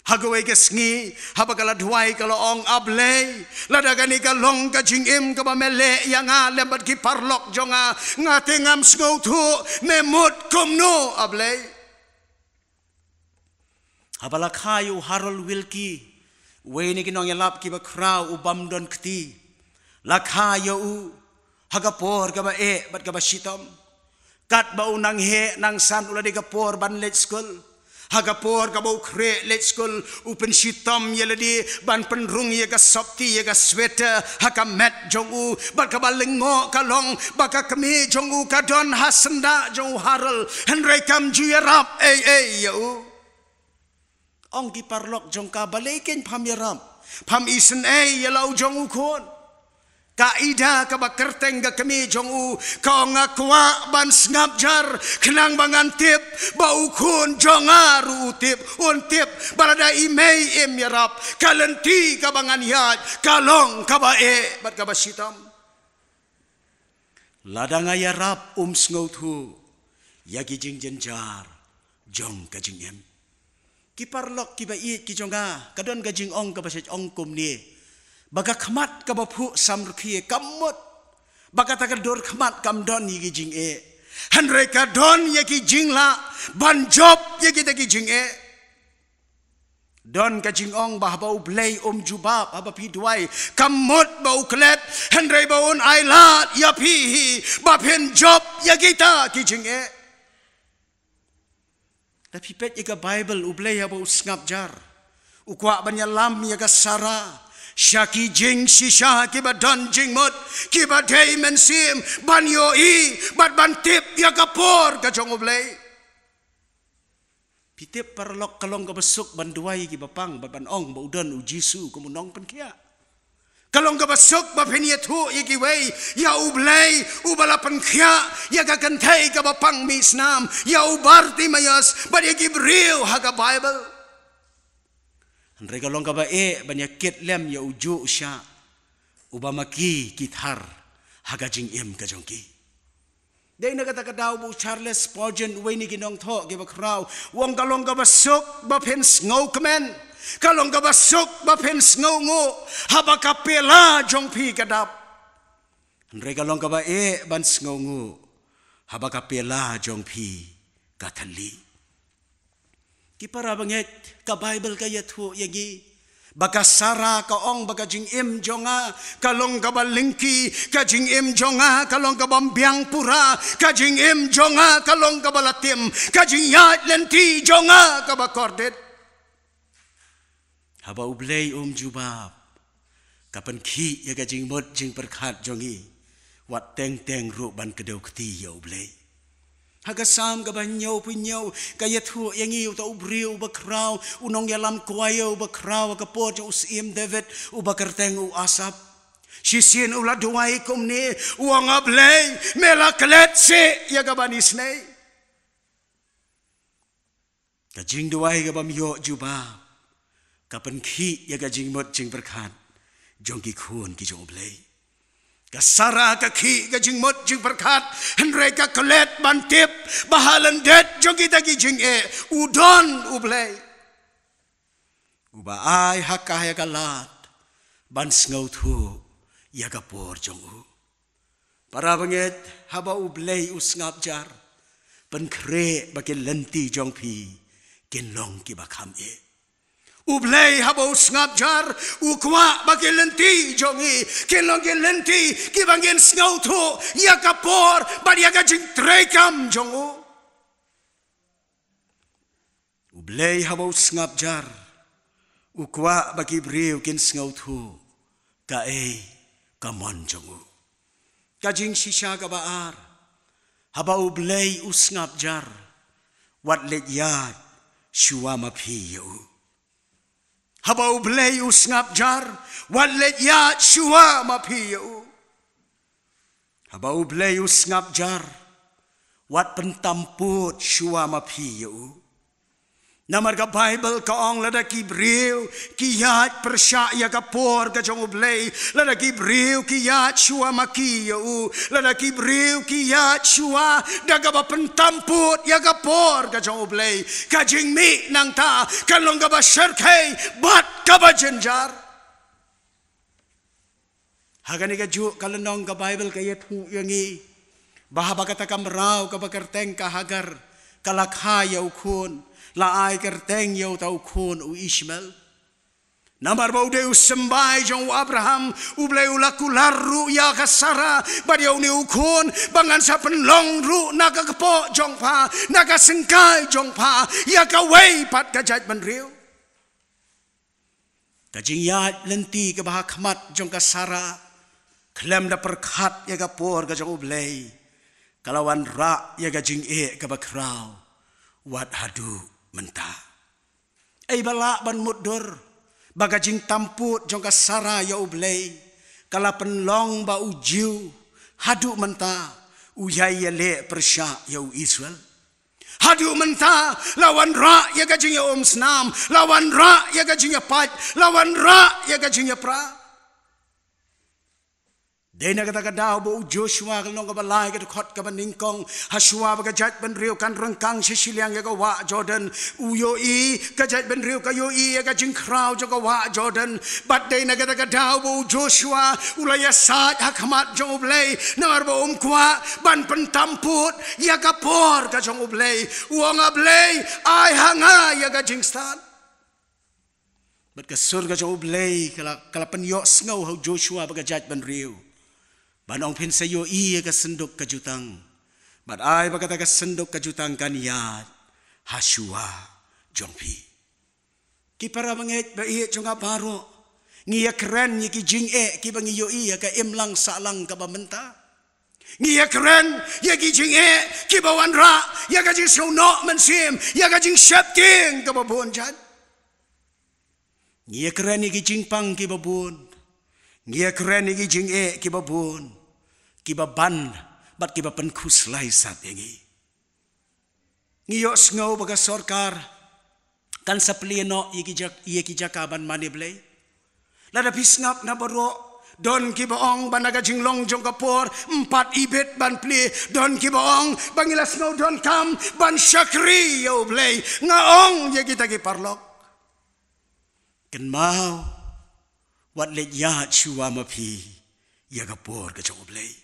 Ha kawei ka sngi, haba ka la duwai ka la ong, A Blei, lada kane ka long ka jingim kaba me leh ïa nga lem bad ki paralok jong nga, nga te ngam sngewthuh me mut kumno, A Blei. Haba la kha ïa u Harold Wilkie, uwei na ki nongïalap kiba khraw u bym don kti, la kha ïa u ha ka por kaba eh bad kaba shitom. Katba u nang heh nang san u la dei ka por ban leit skul. Ha ka por kaba u khreh leit skul, u pynshitom ïa lade ban pynrung ïa ka sopti, ïa ka sweater ha ka met jong u, bad kaba lyngngoh ka long ba ka kmie jong u ka don ha syndah jong u Harold, hynrei kam ju ïarap ei ei ïa u. Ong ki paralok jong ka, balei kein pham ïarap, pham isynei ïa la u jong u khun? Ka Ida kaba kyrteng ka kmie jong u, ka ong, nga kwah ban sngap jar khnang ba ngan tip ba u khun jong nga ruh u tip, un tip ba lada i mei im ïarap, ka lynti kaba ngan ïaid ka long kaba eh bad kaba shitom. Lada nga ïarap um sngewthuh ïa ki jingjynjar jong ka jingim. Ki paralok kiba ïeit ki jong nga, ka don ka jingong kaba shait ong kumne, ba ka khmat kaba phuh samrkhie kam mut ba kata ka dur khmat kam don ïa ki jingeh. Hynrei ka don ïa ki jinglah ban jop ïa kita ki jingeh. Don ka jingong ba haba U Blei um jubab haba phi duwai, kam mut ba u klet, hynrei ba un ailad ïa phi hi ba phin jop ïa kita ki jingeh. Lada phi peit ïa ka Baibl, U Blei haba u sngap jar, u kwah ban ïalam ïa ka Sara sha ki jingshisha kiba don jingmut, kiba dei mynsiem ban ïohi bad ban tip ïa ka por ka jong U Blei. Phi tip paralok, ka long kaba suk ban duwai ïa kiba pang bad ban ong ba u don U Jisu kum u nongpynkhiah. Ka long kaba suk ba phin ïathuh ïa kiwei ïa U Blei uba la pynkhiah ïa ka kynthei kaba pang mih snam, ïa u Bartimaios bad ïa ki briew ha ka Baibl. Hynrei ka long kaba eh ban ïakit lem ïa u juh u shah uba ma ki ki thar ha ka jingim ka jong ki. Dei na kata ka daw ba u Charles Spurgeon, uwei na ki nongthoh kiba khraw, u ong, ka long kaba suk ba phin sngewkmen, ka long kaba suk ba phin sngewnguh haba ka pela jong phi ka dap. Hynrei ka long kaba eh ban sngewnguh haba ka pela jong phi ka thylli. Ki para bangeit, ka Baibl ka ïathuh ïa ngi ba ka Sara ka ong ba ka jingim jong nga ka long kaba lyngkhi, ka jingim jong nga ka long kaba ym biang pura, ka jingim jong nga ka long kaba la tim, ka jingïaid lynti jong nga kaba kordit. Haba U Blei um jubab, ka pynkhih ïa ka jingmut jingpyrkhat jong ngi, wat teng teng ruh ban kdew kti ïa U Blei. Ha ka Salm kaba hynñiewphew hynñiew ka ïathuh ïa ngi uta u briew uba khraw, u nongïalam choir uba khraw ha ka por jong u Syiem David, uba kyrteng u Asaph. Shisien u la duwai kumne, u ong, A Blei, me la klet seh ïa ka ban isynei. Ka jingduwai kaba ym ïoh jubab ka pynkhih ïa ka jingmut jingpyrkhat jong ki khun ki jong U Blei. Ka Sara ka khih ka jingmut jingpyrkhat, hynrei ka klet ban tip ba ha lyndet jong kita ki jingeh u don U Blei uba ai ha ka ïa ka lad ban sngewthuh ïa ka por jong u. Para bangeit, haba U Blei u sngap jar, pynkhreh ba ki lynti jong phi kin long kiba kham eh. U Blei haba u sngap jar, u kwah ba ki lynti jong ngi kin long ki lynti kiba ngin sngewthuh ïa ka por bad ïa ka jingtreikam jong u. U Blei haba u sngap jar, u kwah ba ki briew kin sngewthuh kaei ka mon jong u. Ka jingshisha kaba ar, haba U Blei u sngap jar, wat leit ïaid shuwa ma phi ïa u. Haba U Blei u sngap jar, wat leit ïaid shuwa ma phi ïa u. Haba U Blei u sngap jar, wat pyntampud shuwa ma phi ïa u. Namar ka Baibl ka ong, lada ki briew ki ïaid pyrshah ïa ka por ka jong U Blei, lada ki briew ki ïaid shuwa ma ki ïa u, lada ki briew ki ïaid shuwa da kaba pyntampud ïa ka por ka jong U Blei, ka jingmih nangta kan long kaba shyrkhei bad kaba jynjar. Ha kane kajuh ka lynnong ka Baibl ka ïathuh ïa ngi ba haba kata ka mraw kaba kyrteng ka Hagar ka la kha ïa u khun, la ai kyrteng ïa uta u khun u Ishmael. Namar ba u dei u symbai jong u Abraham, U Blei u la kular ruh ïa ka Sara bad ïa une u khun ba ngan sa pynlong ruh na ka kpoh jong pha, na ka syngkai jong pha, ïa kawei pat ka jaitbynriew. Ka jingïaid lynti kaba ha khmat jong ka Sara, khlem da pyrkhat ïa ka por ka jong U Blei, ka la wanrah ïa ka jingeh kaba khraw wat haduh mynta. Ei ba lah ban mutdur ba ka jingtampud jong ka Sara ïa U Blei ka la pynlong ba u Jiw haduh mynta u ïai ïaleh pyrshah ïa u Israel. Haduh mynta la wanrah ïa ka jingïaumsnam, la wanrah ïa ka jingïapait, la wanrah ïa ka jingïapra. Dei na kata ka daw ba u Joshua ka long kaba lai ka dkhot kaba nyngkong, hashuwa ba ka jaitbynriew kan ryngkang sha shiliang ïa ka wah Jordan, u ïohi, ka jaitbynriew ka ïohi ïa ka jingkhraw jong ka wah Jordan. Bad dei na kata ka daw ba u Joshua u la ïasaid ha khmat jong U Blei, namar ba um kwah ban pyntamput ïa ka por ka jong U Blei. U ong, A Blei, ai ha nga ïa ka jingstad. Bad ka sur ka jong U Blei ka la, ka la pynïohsngew ha u Joshua bad ka jaitbynriew ban ong, phin sa ïohi ïa ka synduk ka jutang, bad ai ba kata ka synduk ka jutang kan ïaid hashuwa jong phi. Ki para bangeit ba ïeit jong nga baroh, ngi ïakren ïa ki jingeh kiba ngi ïohi ha ka imlang sahlang kaba mynta. Ngi ïakren ïa ki jingeh kiba wanrah ïa ka jingsngewnoh mynsiem, ïa ka jingsheptieng kaba bun jait. Ngi ïakren ïa ki jingpang kiba bun. Ngi ïakren ïa ki jingeh kiba bun, kiba ban bad kiba pynkhuslai sat ïa ngi. Ngi ïohsngew ba ka sorkar kan sa plie noh ïa ki jak-, ïa ki jaka ban mane Blei. Lada phi sngap na baroh, don kiba ong ba na ka jinglong jong ka por ym pat ibit ban plie, don kiba ong ba ngi la sngew donkam ban shakri ïa U Blei. Nga ong ïa kita ki paralok, kynmaw, wat leit ïaid shuwa ma phi ïa ka por ka jong U Blei.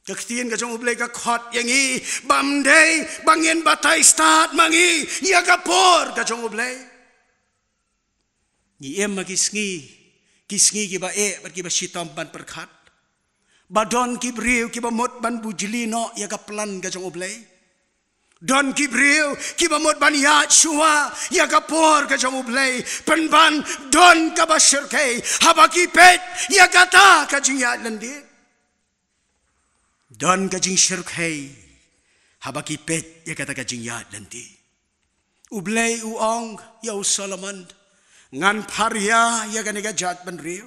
Ka ktien ka jong U Blei ka khot ïa ngi ba ym dei ba ngin batai stad ma ngi ïa ka por ka jong U Blei. Ngi im ha ki sngi, ki sngi kiba eh bad kiba shitom ban pyrkhat, ba don ki briew kiba mut ban bujli noh ïa ka plan ka jong U Blei. Don ki briew kiba mut ban ïaid shuwa ïa ka por ka jong U Blei, pynban don kaba shyrkhei haba ki peit ïa kata ka jingïaid lynti. Don ka jingshyrkhei haba ki peit ïa kata ka jingïaid lynti. U Blei u ong ïa u Solomon, ngan pharia ïa kane ka jaitbynriew,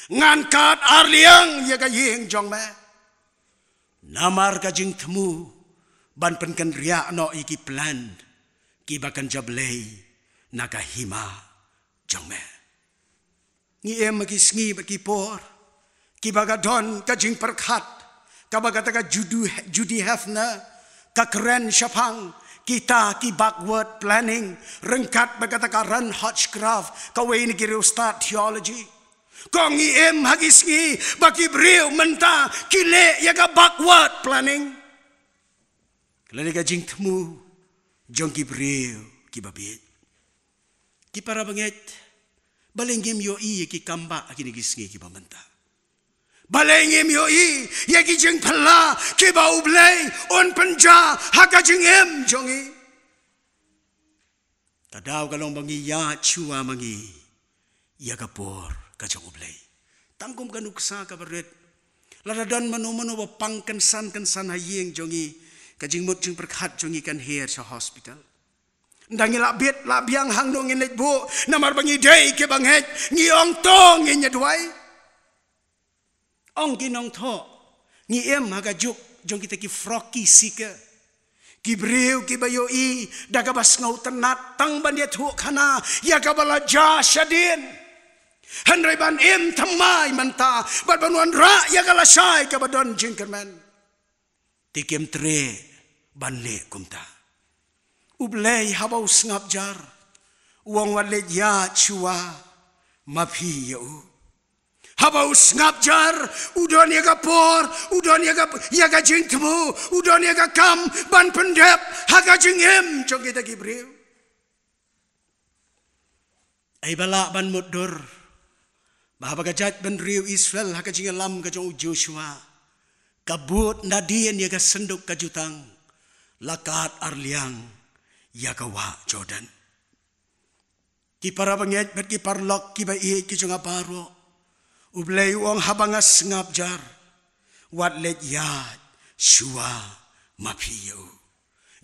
ngan kad arliang ïa ka ïing jong me. Namar ka jingthmu ban pynkynriah noh ïa ki plan kiba kynja Blei na ka hima jong me. Ngi im ha ki sngi bad ki por kiba ka don ka jingpyrkhat kaba kata ka Judy, Judy Hefner ka kren shaphang kita ki backward planning, ryngkat bad kata ka Ron Hutchcraft, kawei na ki riewstad theology. Ko, ngi im ha ki sngi ba ki briew mynta ki leh ïa ka backward planning. Lane ka jingthmu jong ki briew kiba bieit. Ki para bangeit, balei ngim ïohi ïa ki kambah ha kine ki sngi kiba mynta? Balei ngim ïohi ïa ki jingphylla kiba U Blei un pynjah ha ka jingim jong ngi? Ka daw ka long ba ngi ïaid shuwa ma ngi ïa ka por ka jong U Blei. Tang kum ka nuksa kaba rit, lada don mano mano ba pang kynsan kynsan ha ïing jong ngi, ka jingmut jingpyrkhat jong ngi kan her sha hospital. Ynda ngi lah bit lah biang hangno ngin leit buh, namar ba ngi dei kiba ngeit, ngi ong to ngin ïa duwai. Ong ki nongthoh, ngi im ha ka juk jong kita ki frocky seeker, ki briew kiba ïohi da kaba sngewtynnat tang ban ïathuh khana ïa kaba la jia shadien, hynrei ban im thymmai mynta bad ban wanrah ïa ka lashai kaba don jingkyrmen. Te kim treh ban leh kumta. U Blei haba u sngap jar, u ong, wat leit ïaid shuwa ma phi ïa u. Haba u sngap jar, u don ïa ka por, u don ïa ka, ïa ka jingthmu, u don ïa ka kam ban pyndep ha ka jingim jong kita ki briew. Ai ba lah ban mutdur ba haba ka jaitbynriew Israel ha ka jingïalam ka jong u Joshua ka bud nadien ïa ka synduk ka jutang, la kad arliang ïa ka wah Jordan. Ki para bangeit bad ki paralok kiba ïeit ki jong nga baroh, U Blei u ong, haba nga sngap jar, wat leit ïaid shuwa ma phi ïa u.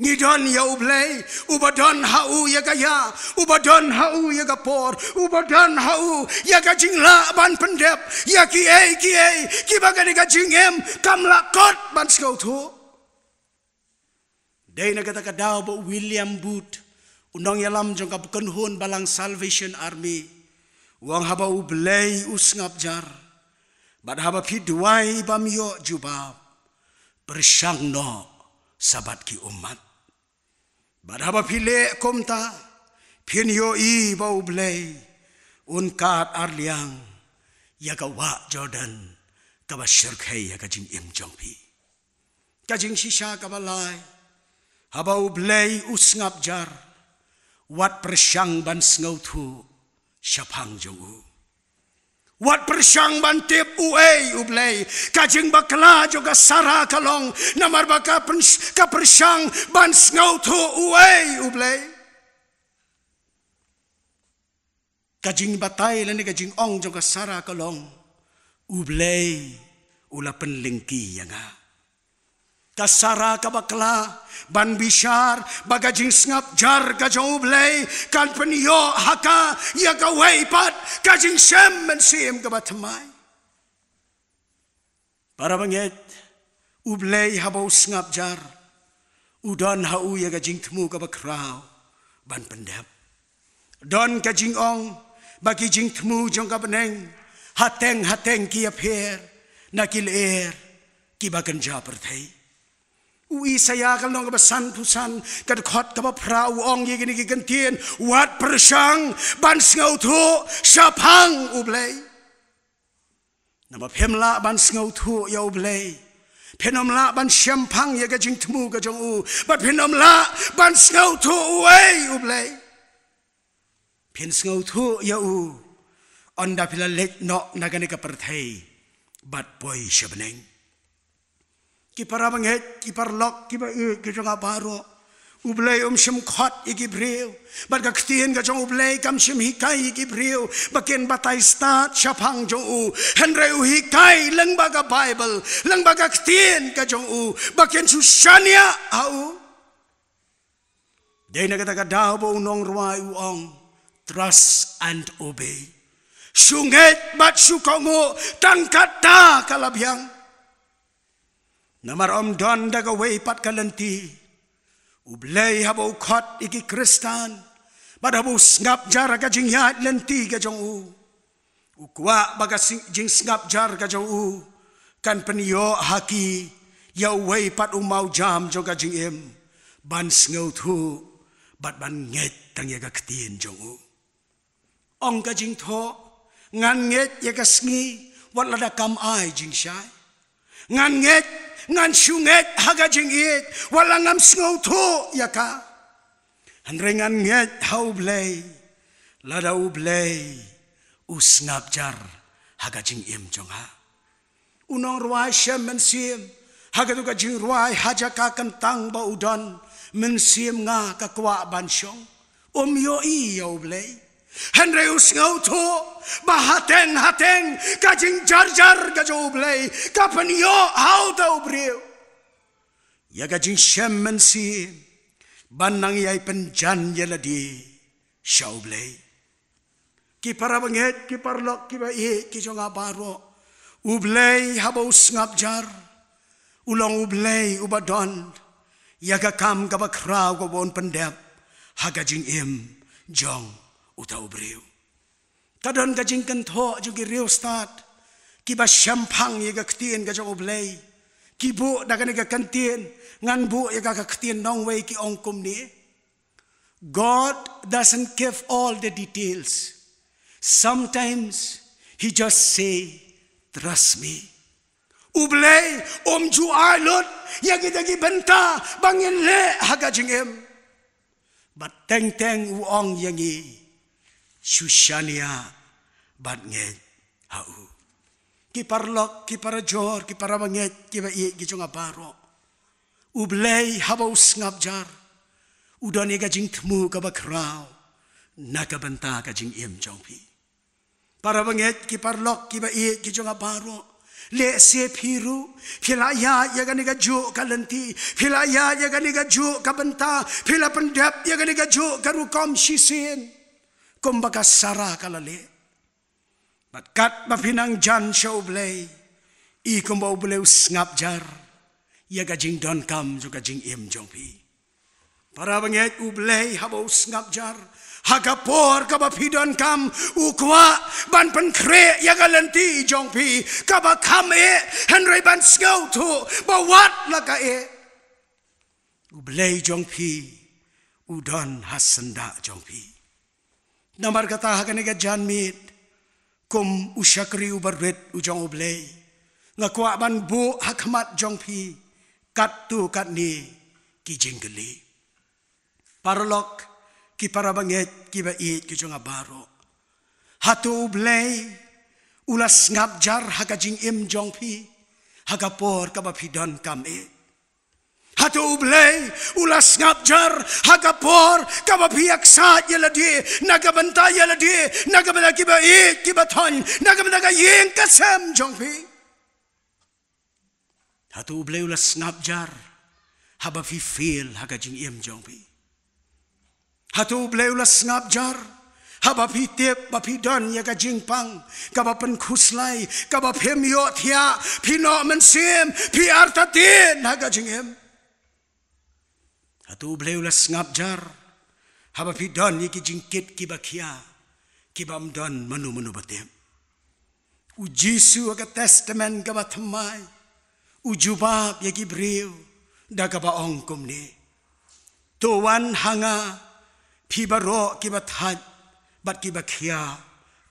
Ngi don ïa U Blei uba don ha u ïa ka ïa, uba don ha u ïa ka por, uba don ha u ïa ka jinglah ban pyndep ïa kiei kiei kiba kane ka jingim kam lah kot ban sngewthuh. Dei na kata ka daw ba u William Booth, u nongïalam jong ka kynhun balang Salvation Army, u ong, haba U Blei u sngap jar, Bad haba phi duwai bym ïoh jubab, pyrshang noh sa bad ki ummat. Bad haba phi leh kumta, phin ïohi ba U Blei un kad arliang ïa ka wah Jordan kaba shyrkhei ïa ka jingim jong phi. Ka jingshisha kaba lai, haba U Blei u sngap jar, wat pyrshang ban sngewthuh shaphang jong u. Wat pyrshang ban tip uei U Blei. Ka jingbakla jong ka Sara ka long namar ba ka pyrsh-, ka pyrshang ban sngewthuh uei U Blei. Ka jingbatai lane ka jingong jong ka Sara ka long, U Blei u la pynlyngkhi ïa nga. Ka Sara ka bakla ban bishar ba ka jingsngap jar ka jong U Blei kan pynïoh ha ka ïa kawei pat ka jingshem mynsiem kaba thymmai. Para bangeit, U Blei haba u sngap jar, u don ha u ïa ka jingthmu kaba khraw ban pyndep. Don ka jingong ba ki jingthmu jong ka bneng hateng hateng ki ïapher na ki lyer kiba kynja pyrthei. U Isaïah ka lynnong kaba sanphew san, ka dkhot kaba phra, u ong ïa kine ki kyntien: Wat pyrshang ban sngewthuh shaphang U Blei. Namar phim lah ban sngewthuh ïa U Blei, phin ym lah ban shemphang ïa ka jingthmu ka jong u, bad phin ym lah ban sngewthuh uei U Blei. Phin sngewthuh ïa u ynda phi la leit noh na kane ka pyrthei bad poi sha bneng. Ki para bangeit, ki paralok kiba ïeit ki jong nga baroh, U Blei um shym khot ïa ki briew, bad ka ktien ka jong U Blei kam shym hikai ïa ki briew ba kin batai stad shaphang jong u. Hynrei u hikai lyngba ka Baibl, lyngba ka ktien ka jong u, ba kin shu shaniah ha u. Dei na kata ka daw ba u nongrwai u ong, "Trust and obey." Shu ngeit bad shu kohnguh, tang kata ka la biang. Namar ym don da kawei pat ka lynti U Blei haba u khot ïa ki Khristan, bad haba u sngap jar ha ka jingïaid lynti ka jong u, u kwah ba ka sing-, jingsngap jar ka jong u kan pynïoh ha ki ïa uwei pat u mawjam jong ka jingim, ban sngewthuh bad ban ngeit tang ïa ka ktien jong u. Ong ka jingthoh, ngan ngeit ïa ka sngi wat lada kam ai jingshai. Ngan ngeit, ngan shu ngeit ha ka jingïeit wat la ngam sngewthuh ïa ka. Hynrei ngan ngeit ha U Blei lada U Blei u sngap jar ha ka jingim jong nga. U nongrwai shem mynsiem ha katu ka jingrwai, ha jaka kyntang ba u don, "Mynsiem nga ka kwah ban shong." Um ïohi ïa U Blei. Hynrei u sngewthuh ba hateng hateng ka jingjarjar ka jong U Blei ka pynïoh ha uta u briew ïa ka jingshem mynsiem ban nang ïai pynjan ïa lade sha U Blei. Ki para bangeit, ki paralok kiba ïeit ki jong nga baroh, U Blei haba u sngap jar, u long U Blei uba don ïa ka kam kaba khraw kaba un pyndep ha ka jingim jong uta u briew. Ka don ka jingkynthoh jong ki riewstad kiba shemphang ïa ka ktien ka jong U Blei. Ki buh da kane ka kyntien, ngan buh ïa ka, ka ktien nongwei, ki ong kumne: "God doesn't give all the details. Sometimes he just say, 'Trust me.'" U Blei um ju ai lut ïa kita ki bynta ba ngin leh ha ka jingim. Bad teng teng u ong ïa ngi, "Shu shaniah bad ngeit ha u." Ki paralok, ki parajor, ki para bangeit kiba ïeit ki jong nga baroh, U Blei haba u sngap jar, u don ïa ka jingthmu kaba khraw na ka bynta ka jingim jong phi. Para bangeit, ki paralok kiba ïeit ki jong nga baroh, lehse phi ruh phi la ïaid ïa kane kajuh ka lynti, phi la ïaid ïa kane kajuh ka bynta, phi la pyndep ïa kane kajuh ka rukom shisien kumba ka Sara ka la leh. Bad katba phi nang jan sha U Blei, i kumba U Blei u sngap jar ïa ka jingdonkam jong ka jingim jong phi. Para bangeit, U Blei haba u sngap jar ha ka por kaba phi donkam, u kwah ban pynkhreh ïa ka lynti jong phi kaba kham eh, hynrei ban sngewthuh ba wat la ka eh, U Blei jong phi u don ha syndah jong phi. Namar kata ha kane ka janmiet, kum u shakri uba rit u jong U Blei, nga kwah ban buh ha khmat jong phi katto katne ki jingkylli. Paralok, ki para bangeit kiba ïeit ki jong nga baroh, hato U Blei u la sngap jar ha ka jingim jong phi ha ka por kaba phi donkam eh? Hato U Blei u la sngap jar ha ka por kaba phi ïaksaid ïa lade na ka bynta ïa lade, na ka bynta kiba ïeit kiba thoiñ, na ka bynta ka ïing ka sem jong phi? Hato U Blei u la sngap jar haba phi fail ha ka jingim jong phi? Hato U Blei u la sngap jar haba phi tip ba phi don ïa ka jingpang kaba pynkhuslai, kaba phim ïohthiah, phi noh mynsiem, phi artatien ha ka jingim? Hato U Blei u la sngap jar haba phi don ïa ki jingkit kiba khia, kibym don mano mano ba tip? U Jisu ha ka Testament kaba thymmai u jubab ïa ki briew da kaba ong kumne: To wan ha nga, phi baroh kiba thait bad kiba khia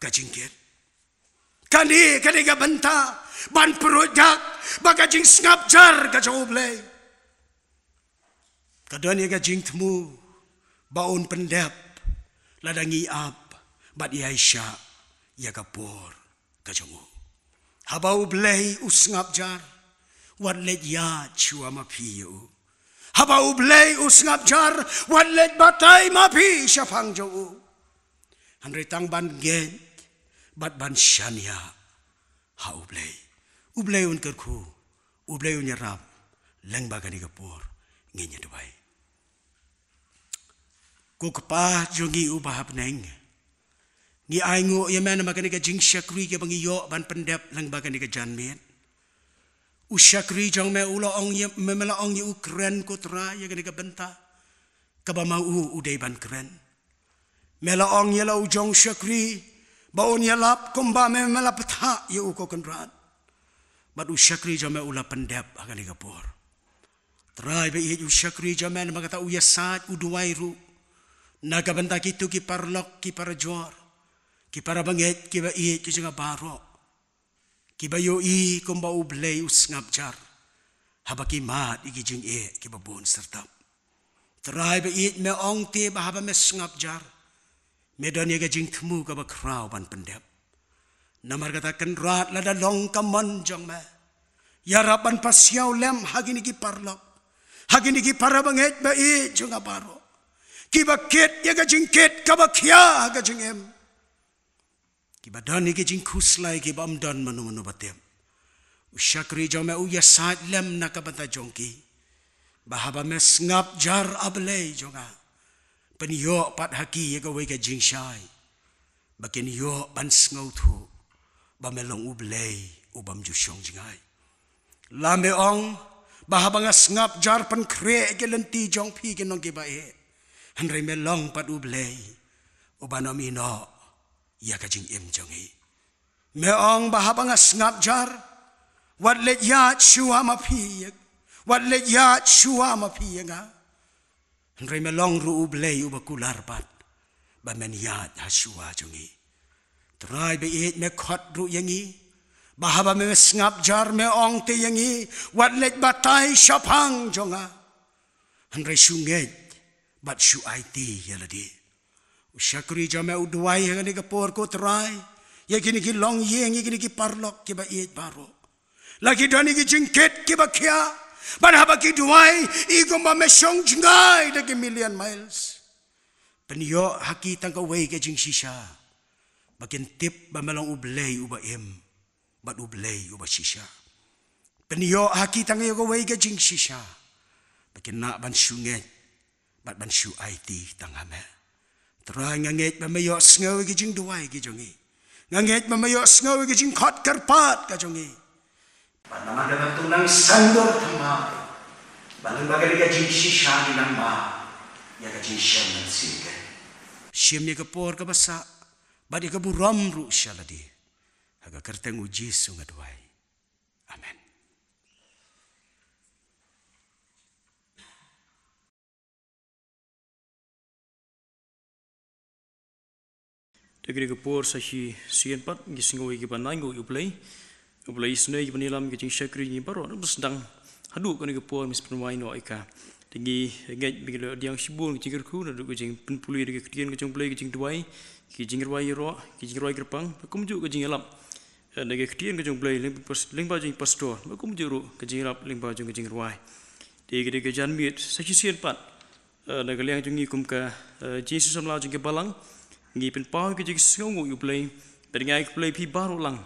ka jingkit. Kane, kane ka bynta ban pyrshah dak ba ka jingsngap jar ka jong U Blei ka don ïa ka jingthmu ba un pyndep lada ngi ap bad ïaishah ïa ka por ka jong u. Haba U Blei u sngap jar, wat leit ïaid shuwa ma phi ïa u. Haba U Blei u sngap jar, wat leit batai ma phi shaphang jong u. Hynrei tang ban ngeit bad ban shaniah ha U Blei. U Blei un kyrkhu, U Blei un ïarap lyngba kane ka por ngin ïa duwai. Ko Kpa jong ngi uba ha bneng, ngi ainguh ïa me namar kane ka jingshakri kaba ngi ïoh ban pyndep lyngba kane ka janmiet. U shakri jong me u la ong ïa me, me la ong ïa u kren, ko Trai, ïa kane ka bynta kaba ma u u dei ban kren. Me la ong ïa la u jong shakri ba un ïalap kumba me, me la pynthah ïa u, ko Kynrad. Bad u shakri jong me u la pyndep ha kane ka por. Trai ba ïeit, u shakri jong me namar kata u ïasaid, u duwai ruh na ka bynta kito ki paralok, ki parajor, ki para bangeit kiba ïeit ki jong nga baroh, kiba ïohi kumba U Blei u sngap jar haba ki mad ïa ki jingeh kiba bun syrtap. Trai ba ïeit, me ong te ba haba me sngap jar, me don ïa ka jingthmu kaba khraw ban pyndep. Namar kata Kynrad, lada long ka mon jong me, ïarap ban pasiaw lem ha kine ki paralok, ha kine ki para bangeit ba ïeit jong nga baroh, kiba kit ïa ka jingkit kaba khia ha ka jingim, kiba don ïa ki jingkhuslai kibym don mano mano ba tip. U shakri jong me u ïasaid lem na ka bynta jong ki, ba haba me sngap jar, A Blei jong nga, pynïoh pat ha ki ïa kawei ka jingshai, ba kin ïoh ban sngewthuh ba me long U Blei u bym ju shong jngai. La me ong ba haba nga sngap jar, pynkhreh ïa ki lynti jong phi ki nong kiba eh, hynrei me long pat U Blei u ban ym ïehnoh ïa ka jingim jong ngi. Me ong ba haba nga sngap jar, wat leit ïaid shuwa ma phi ïa, wat leit ïaid shuwa ma phi ïa nga. Hynrei me long ruh U Blei uba kular pat ba men ïaid ha shuwa jong ngi. Trai ba ïeit, me khot ruh ïa ngi ba haba me sngap jar, me ong te ïa ngi, wat leit batai shaphang jong nga, hynrei shu ngeit bad shu aiti ïa lade. U shakri jong me u duwai ha kane ka por, ko Trai, ïa kine ki longïing, ïa kine ki paralok kiba ïeit baroh. La ki don ïa ki jingkit kiba khia, bad haba ki duwai, i kumba me shong jngai da ki million miles. Pynïoh ha ki tang kawei ka jingshisha, ba kin tip ba me long U Blei uba im bad U Blei uba shisha. Pynïoh ha ki tang ïa kawei ka jingshisha, ba kin lah ban shu ngeit bad ban shu aiti tang ha me. Trai, nga ngeit ba me ïohsngew ïa ki jingduwai ki jong ngi. Nga ngeit ba me ïohsngew ïa ki jingkhot kyrpad ka jong ngi. Bad namar kata to nang sngewthuh thymmai ba lyngba kane ka jingshisha ngi nang ba Ka jingshem mynsiem ka. Shim ïa ka por kaba sah bad ïa ka burom ruh sha lade. Ha ka kyrteng u Jisu nga duwai. Amen. Te kane ka por sa shisien pat ngi sngew ïa kiba nang ïa U Blei. U Blei isynei ïa kiba nang ïalam ki jingshakri ngi baroh na ba sdang haduh kane ka por, mih pynwai noh ïa ka. Te ngi ngeit ba ngi la ïohdiang shibun ki jingkyrkhu naduh ki jingpynpule da ka ktien ka jong U Blei, ki jingduwai, ki jingrwai ïaroh, ki jingrwai kyrpang, kumjuh ka jingïalap, eh, da ka ktien ka jong U Blei lyngba pas-, lyngba jong i pastor, kumjuh ruh ka jingïalap lyngba jong ka jingrwai. Te ka dei ka janmiet sa shisien pat, eh, na ka liang jong ngi kum ka, eh, jingïaseng samla jong ka balang, ngi pynpaw ka jingsngewnguh ïa U Blei. Bad ngi ai khublei ïa phi baroh lang,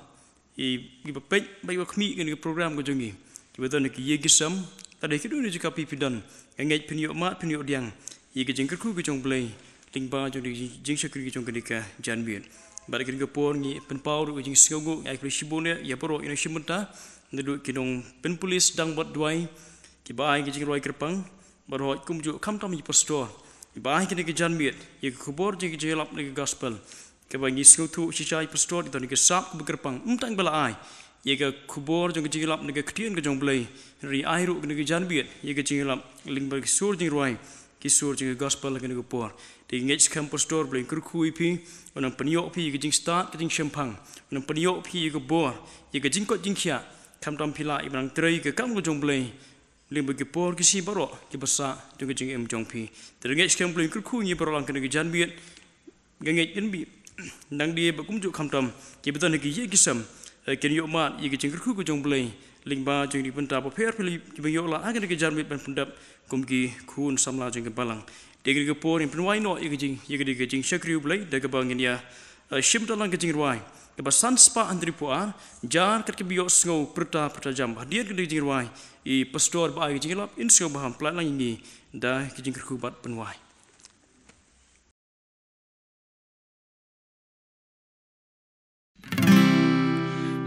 ïa kiba peit bad ïa kiba khmih ïa kane ka program ka jong ngi, kiba don ha ki ïing ki sem, lada ha kino kino ka jaka phi phi don. Nga ngeit phin ïoh mad, phin ïoh ïohdiang ïa ka jingkyrkhu ka jong U Blei lyngba jong ka jingshakri ka jong kane ka janmiet. Bad ha kane ka por ngi pynpaw ruh ka jingsngewnguh, ngi ai khublei shibun ïa baroh ki nongshim bynta, naduh ki nongpynpule sdang bad duwai, kiba ai ka jingrwai kyrpang, baroh kumjuh khamtam ïa i pastor, iba ai kane ka janmiet ïa ka khubor jong ka jingïalap na ka gospel, kaba ngi sngewthuh shisha i pastor i don ïa ka sap kaba kyrpang, ym tang ba la ai ïa ka khubor jong ka jingïalap na ka ktien ka jong U Blei, hynrei ai ruh kane ka janmiet ïa ka jingïalap lyngba ki sur jingrwai, ki sur jong ka gospel ha kane ka por. Te ngi ngeit skhem pastor, U Blei un kyrkhu ïa phi, un nang pynïoh ïa phi ïa ka jingstad ka jingshemphang, un nang pynïoh ïa phi ïa ka bor, ïa ka jingkoit jingkhiah, khamtam phi lah ïa ban nang trei ïa ka kam ka jong U Blei lyngba ki por ki sngi baroh kiba sah jong ka jingim jong phi. Te nga ngeit skhem U Blei un kyrkhu ïa ngi baroh lang ha kane ka janmiet. Nga ngeit kin bit nang die bad kumjuh khamtam kiba don ha ki ïing ki sem, eh, kin ïoh mad ïa ka jingkyrkhu ka jong U Blei lyngba jong ki bynta bapher bapher kiba ngi ïoh lad ha kane ka janmiet ban pyndep kum ki khun samla jong ka balang. Te ha kane ka por ngin pynwai noh ïa ka jing, ïa ka dei ka jingshakri U Blei da kaba ngin ïa, eh, shim da lang ka jingrwai kaba san spah hynriewphew ar, jar katkum ba ïohsngew pyrta pyrta jam. Hadien ka dei ka jingrwai, i pastor ba ai ka jingïalap un sngewbha ban pynlait lang ïa ngi da ka jingkyrkhu bad pynwai.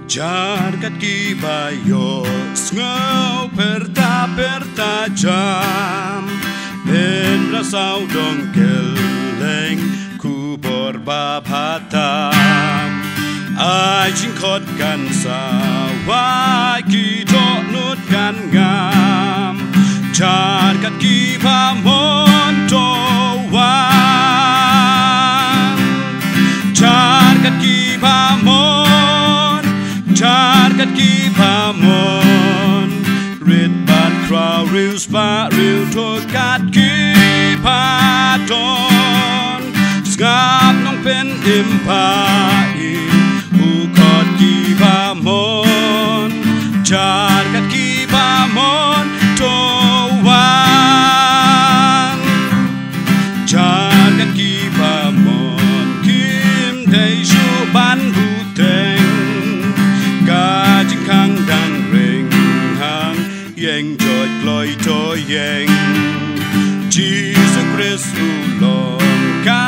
Jar katkum ba ïohsngew pyrta pyrta jam, pynrasau dong kylleng khubor ba bha tam. Ai jingkhot kan sa wai ki dohnud kan ngam. Jar katkum ba mon to wan. Jar katkum ba mon. Jar katkum ba mon. Rit bad khraw riewspah riewthuh katkum ba don. Sngap Nongpynim ba ïeit, u khot ki ba mon. Jar katkum ba mon to wan. Jar katkum ba mon kim dei shuh ban bteng. Ka jingkhang dang reng hang, ïeng joit kloi to ïeng. Jisu Khrist u long ka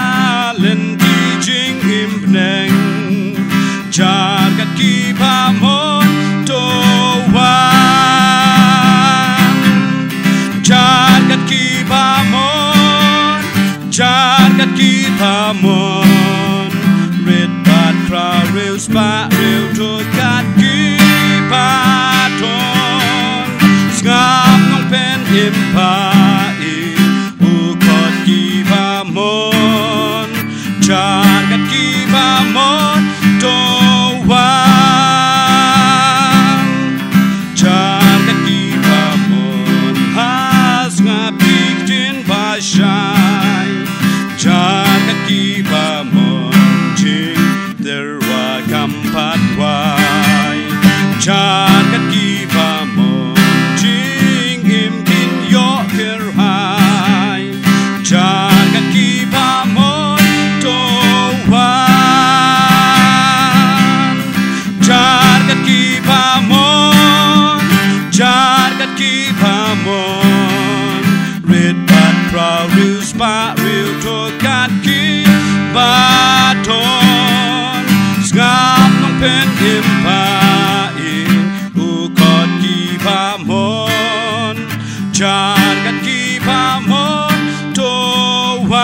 lynti jingim bneng. Jar katkum ba mon to wan. Jar katkum ba mon. Jar katkum ba mon. Rit bad khraw riewspah riewthuh katkum ba don. Sngap Nongpynim ba ïeit, u khot ki ba mon. Jar katkum ba mon to wan. Jar katkum ba mon ha sngap ki ktien ba shai. Jar katkum ba mon jingtyrwa kam pat wai. Jar katkum ba mon jingim kin ïoh kyrhai. Jar katkum ba mon to wan. Jar katkum ba mon. Jar katkum ba mon. Rit bad khraw riewspah riewthuh katkum ba don. Sngap Nongpynim ba ïeit, u khot ki ba mon. Jar katkum ba mon to Pan.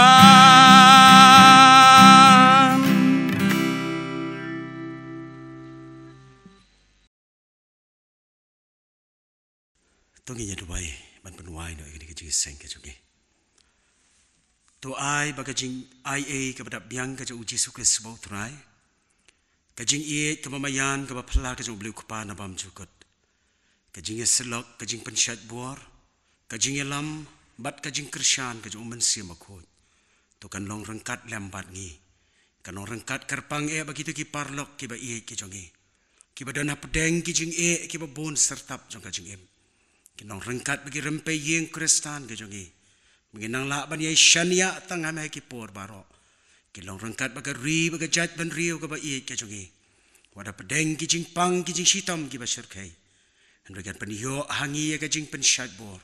To ngin ïa duwai ban pynwai noh ïa kane ka jingïaseng ka jong ngi. To ai ba ka jingaiei kaba dap biang ka jong U Jisu Khrist uba U Trai, ka jingïeit kaba maïan kaba phylla ka jong U Blei U Kpa na bymjukut, ka jingïasyllok, ka jingpynshait bor, ka jingïalam bad ka jingkyrshan ka jong U Mynsiem Bakhuid, to kan long ryngkat lem bad ngi. Kan long ryngkat kyrpang eh bad kito ki paralok kiba ïeit ki jong ngi, kiba don hapdeng ki jingeh kiba bun syrtap jong ka jingim. Kin long ryngkat bad ki rympei ïing Khristan ki jong ngi, ba ngin nang lah ban ïai shaniah tang ha me ha ki por baroh. Kin long ryngkat bad ka ri bad ka jaitbynriew kaba ïeit ka jong ngi, wat hapdeng ki jingpang ki jingshitom kiba shyrkhei. Hynrei kan pynïoh ha ngi ïa ka jingpynshait bor,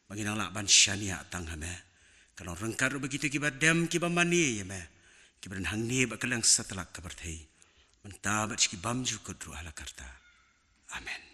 ba ngin nang lah ban shaniah tang ha me. Kan long ryngkat ruh bad kito kiba dem kiba mane ïa me, kiba don hangne bad kylleng satlak ka pyrthei, mynta bad sha ki bymjukut ruh ha la karta. Amen.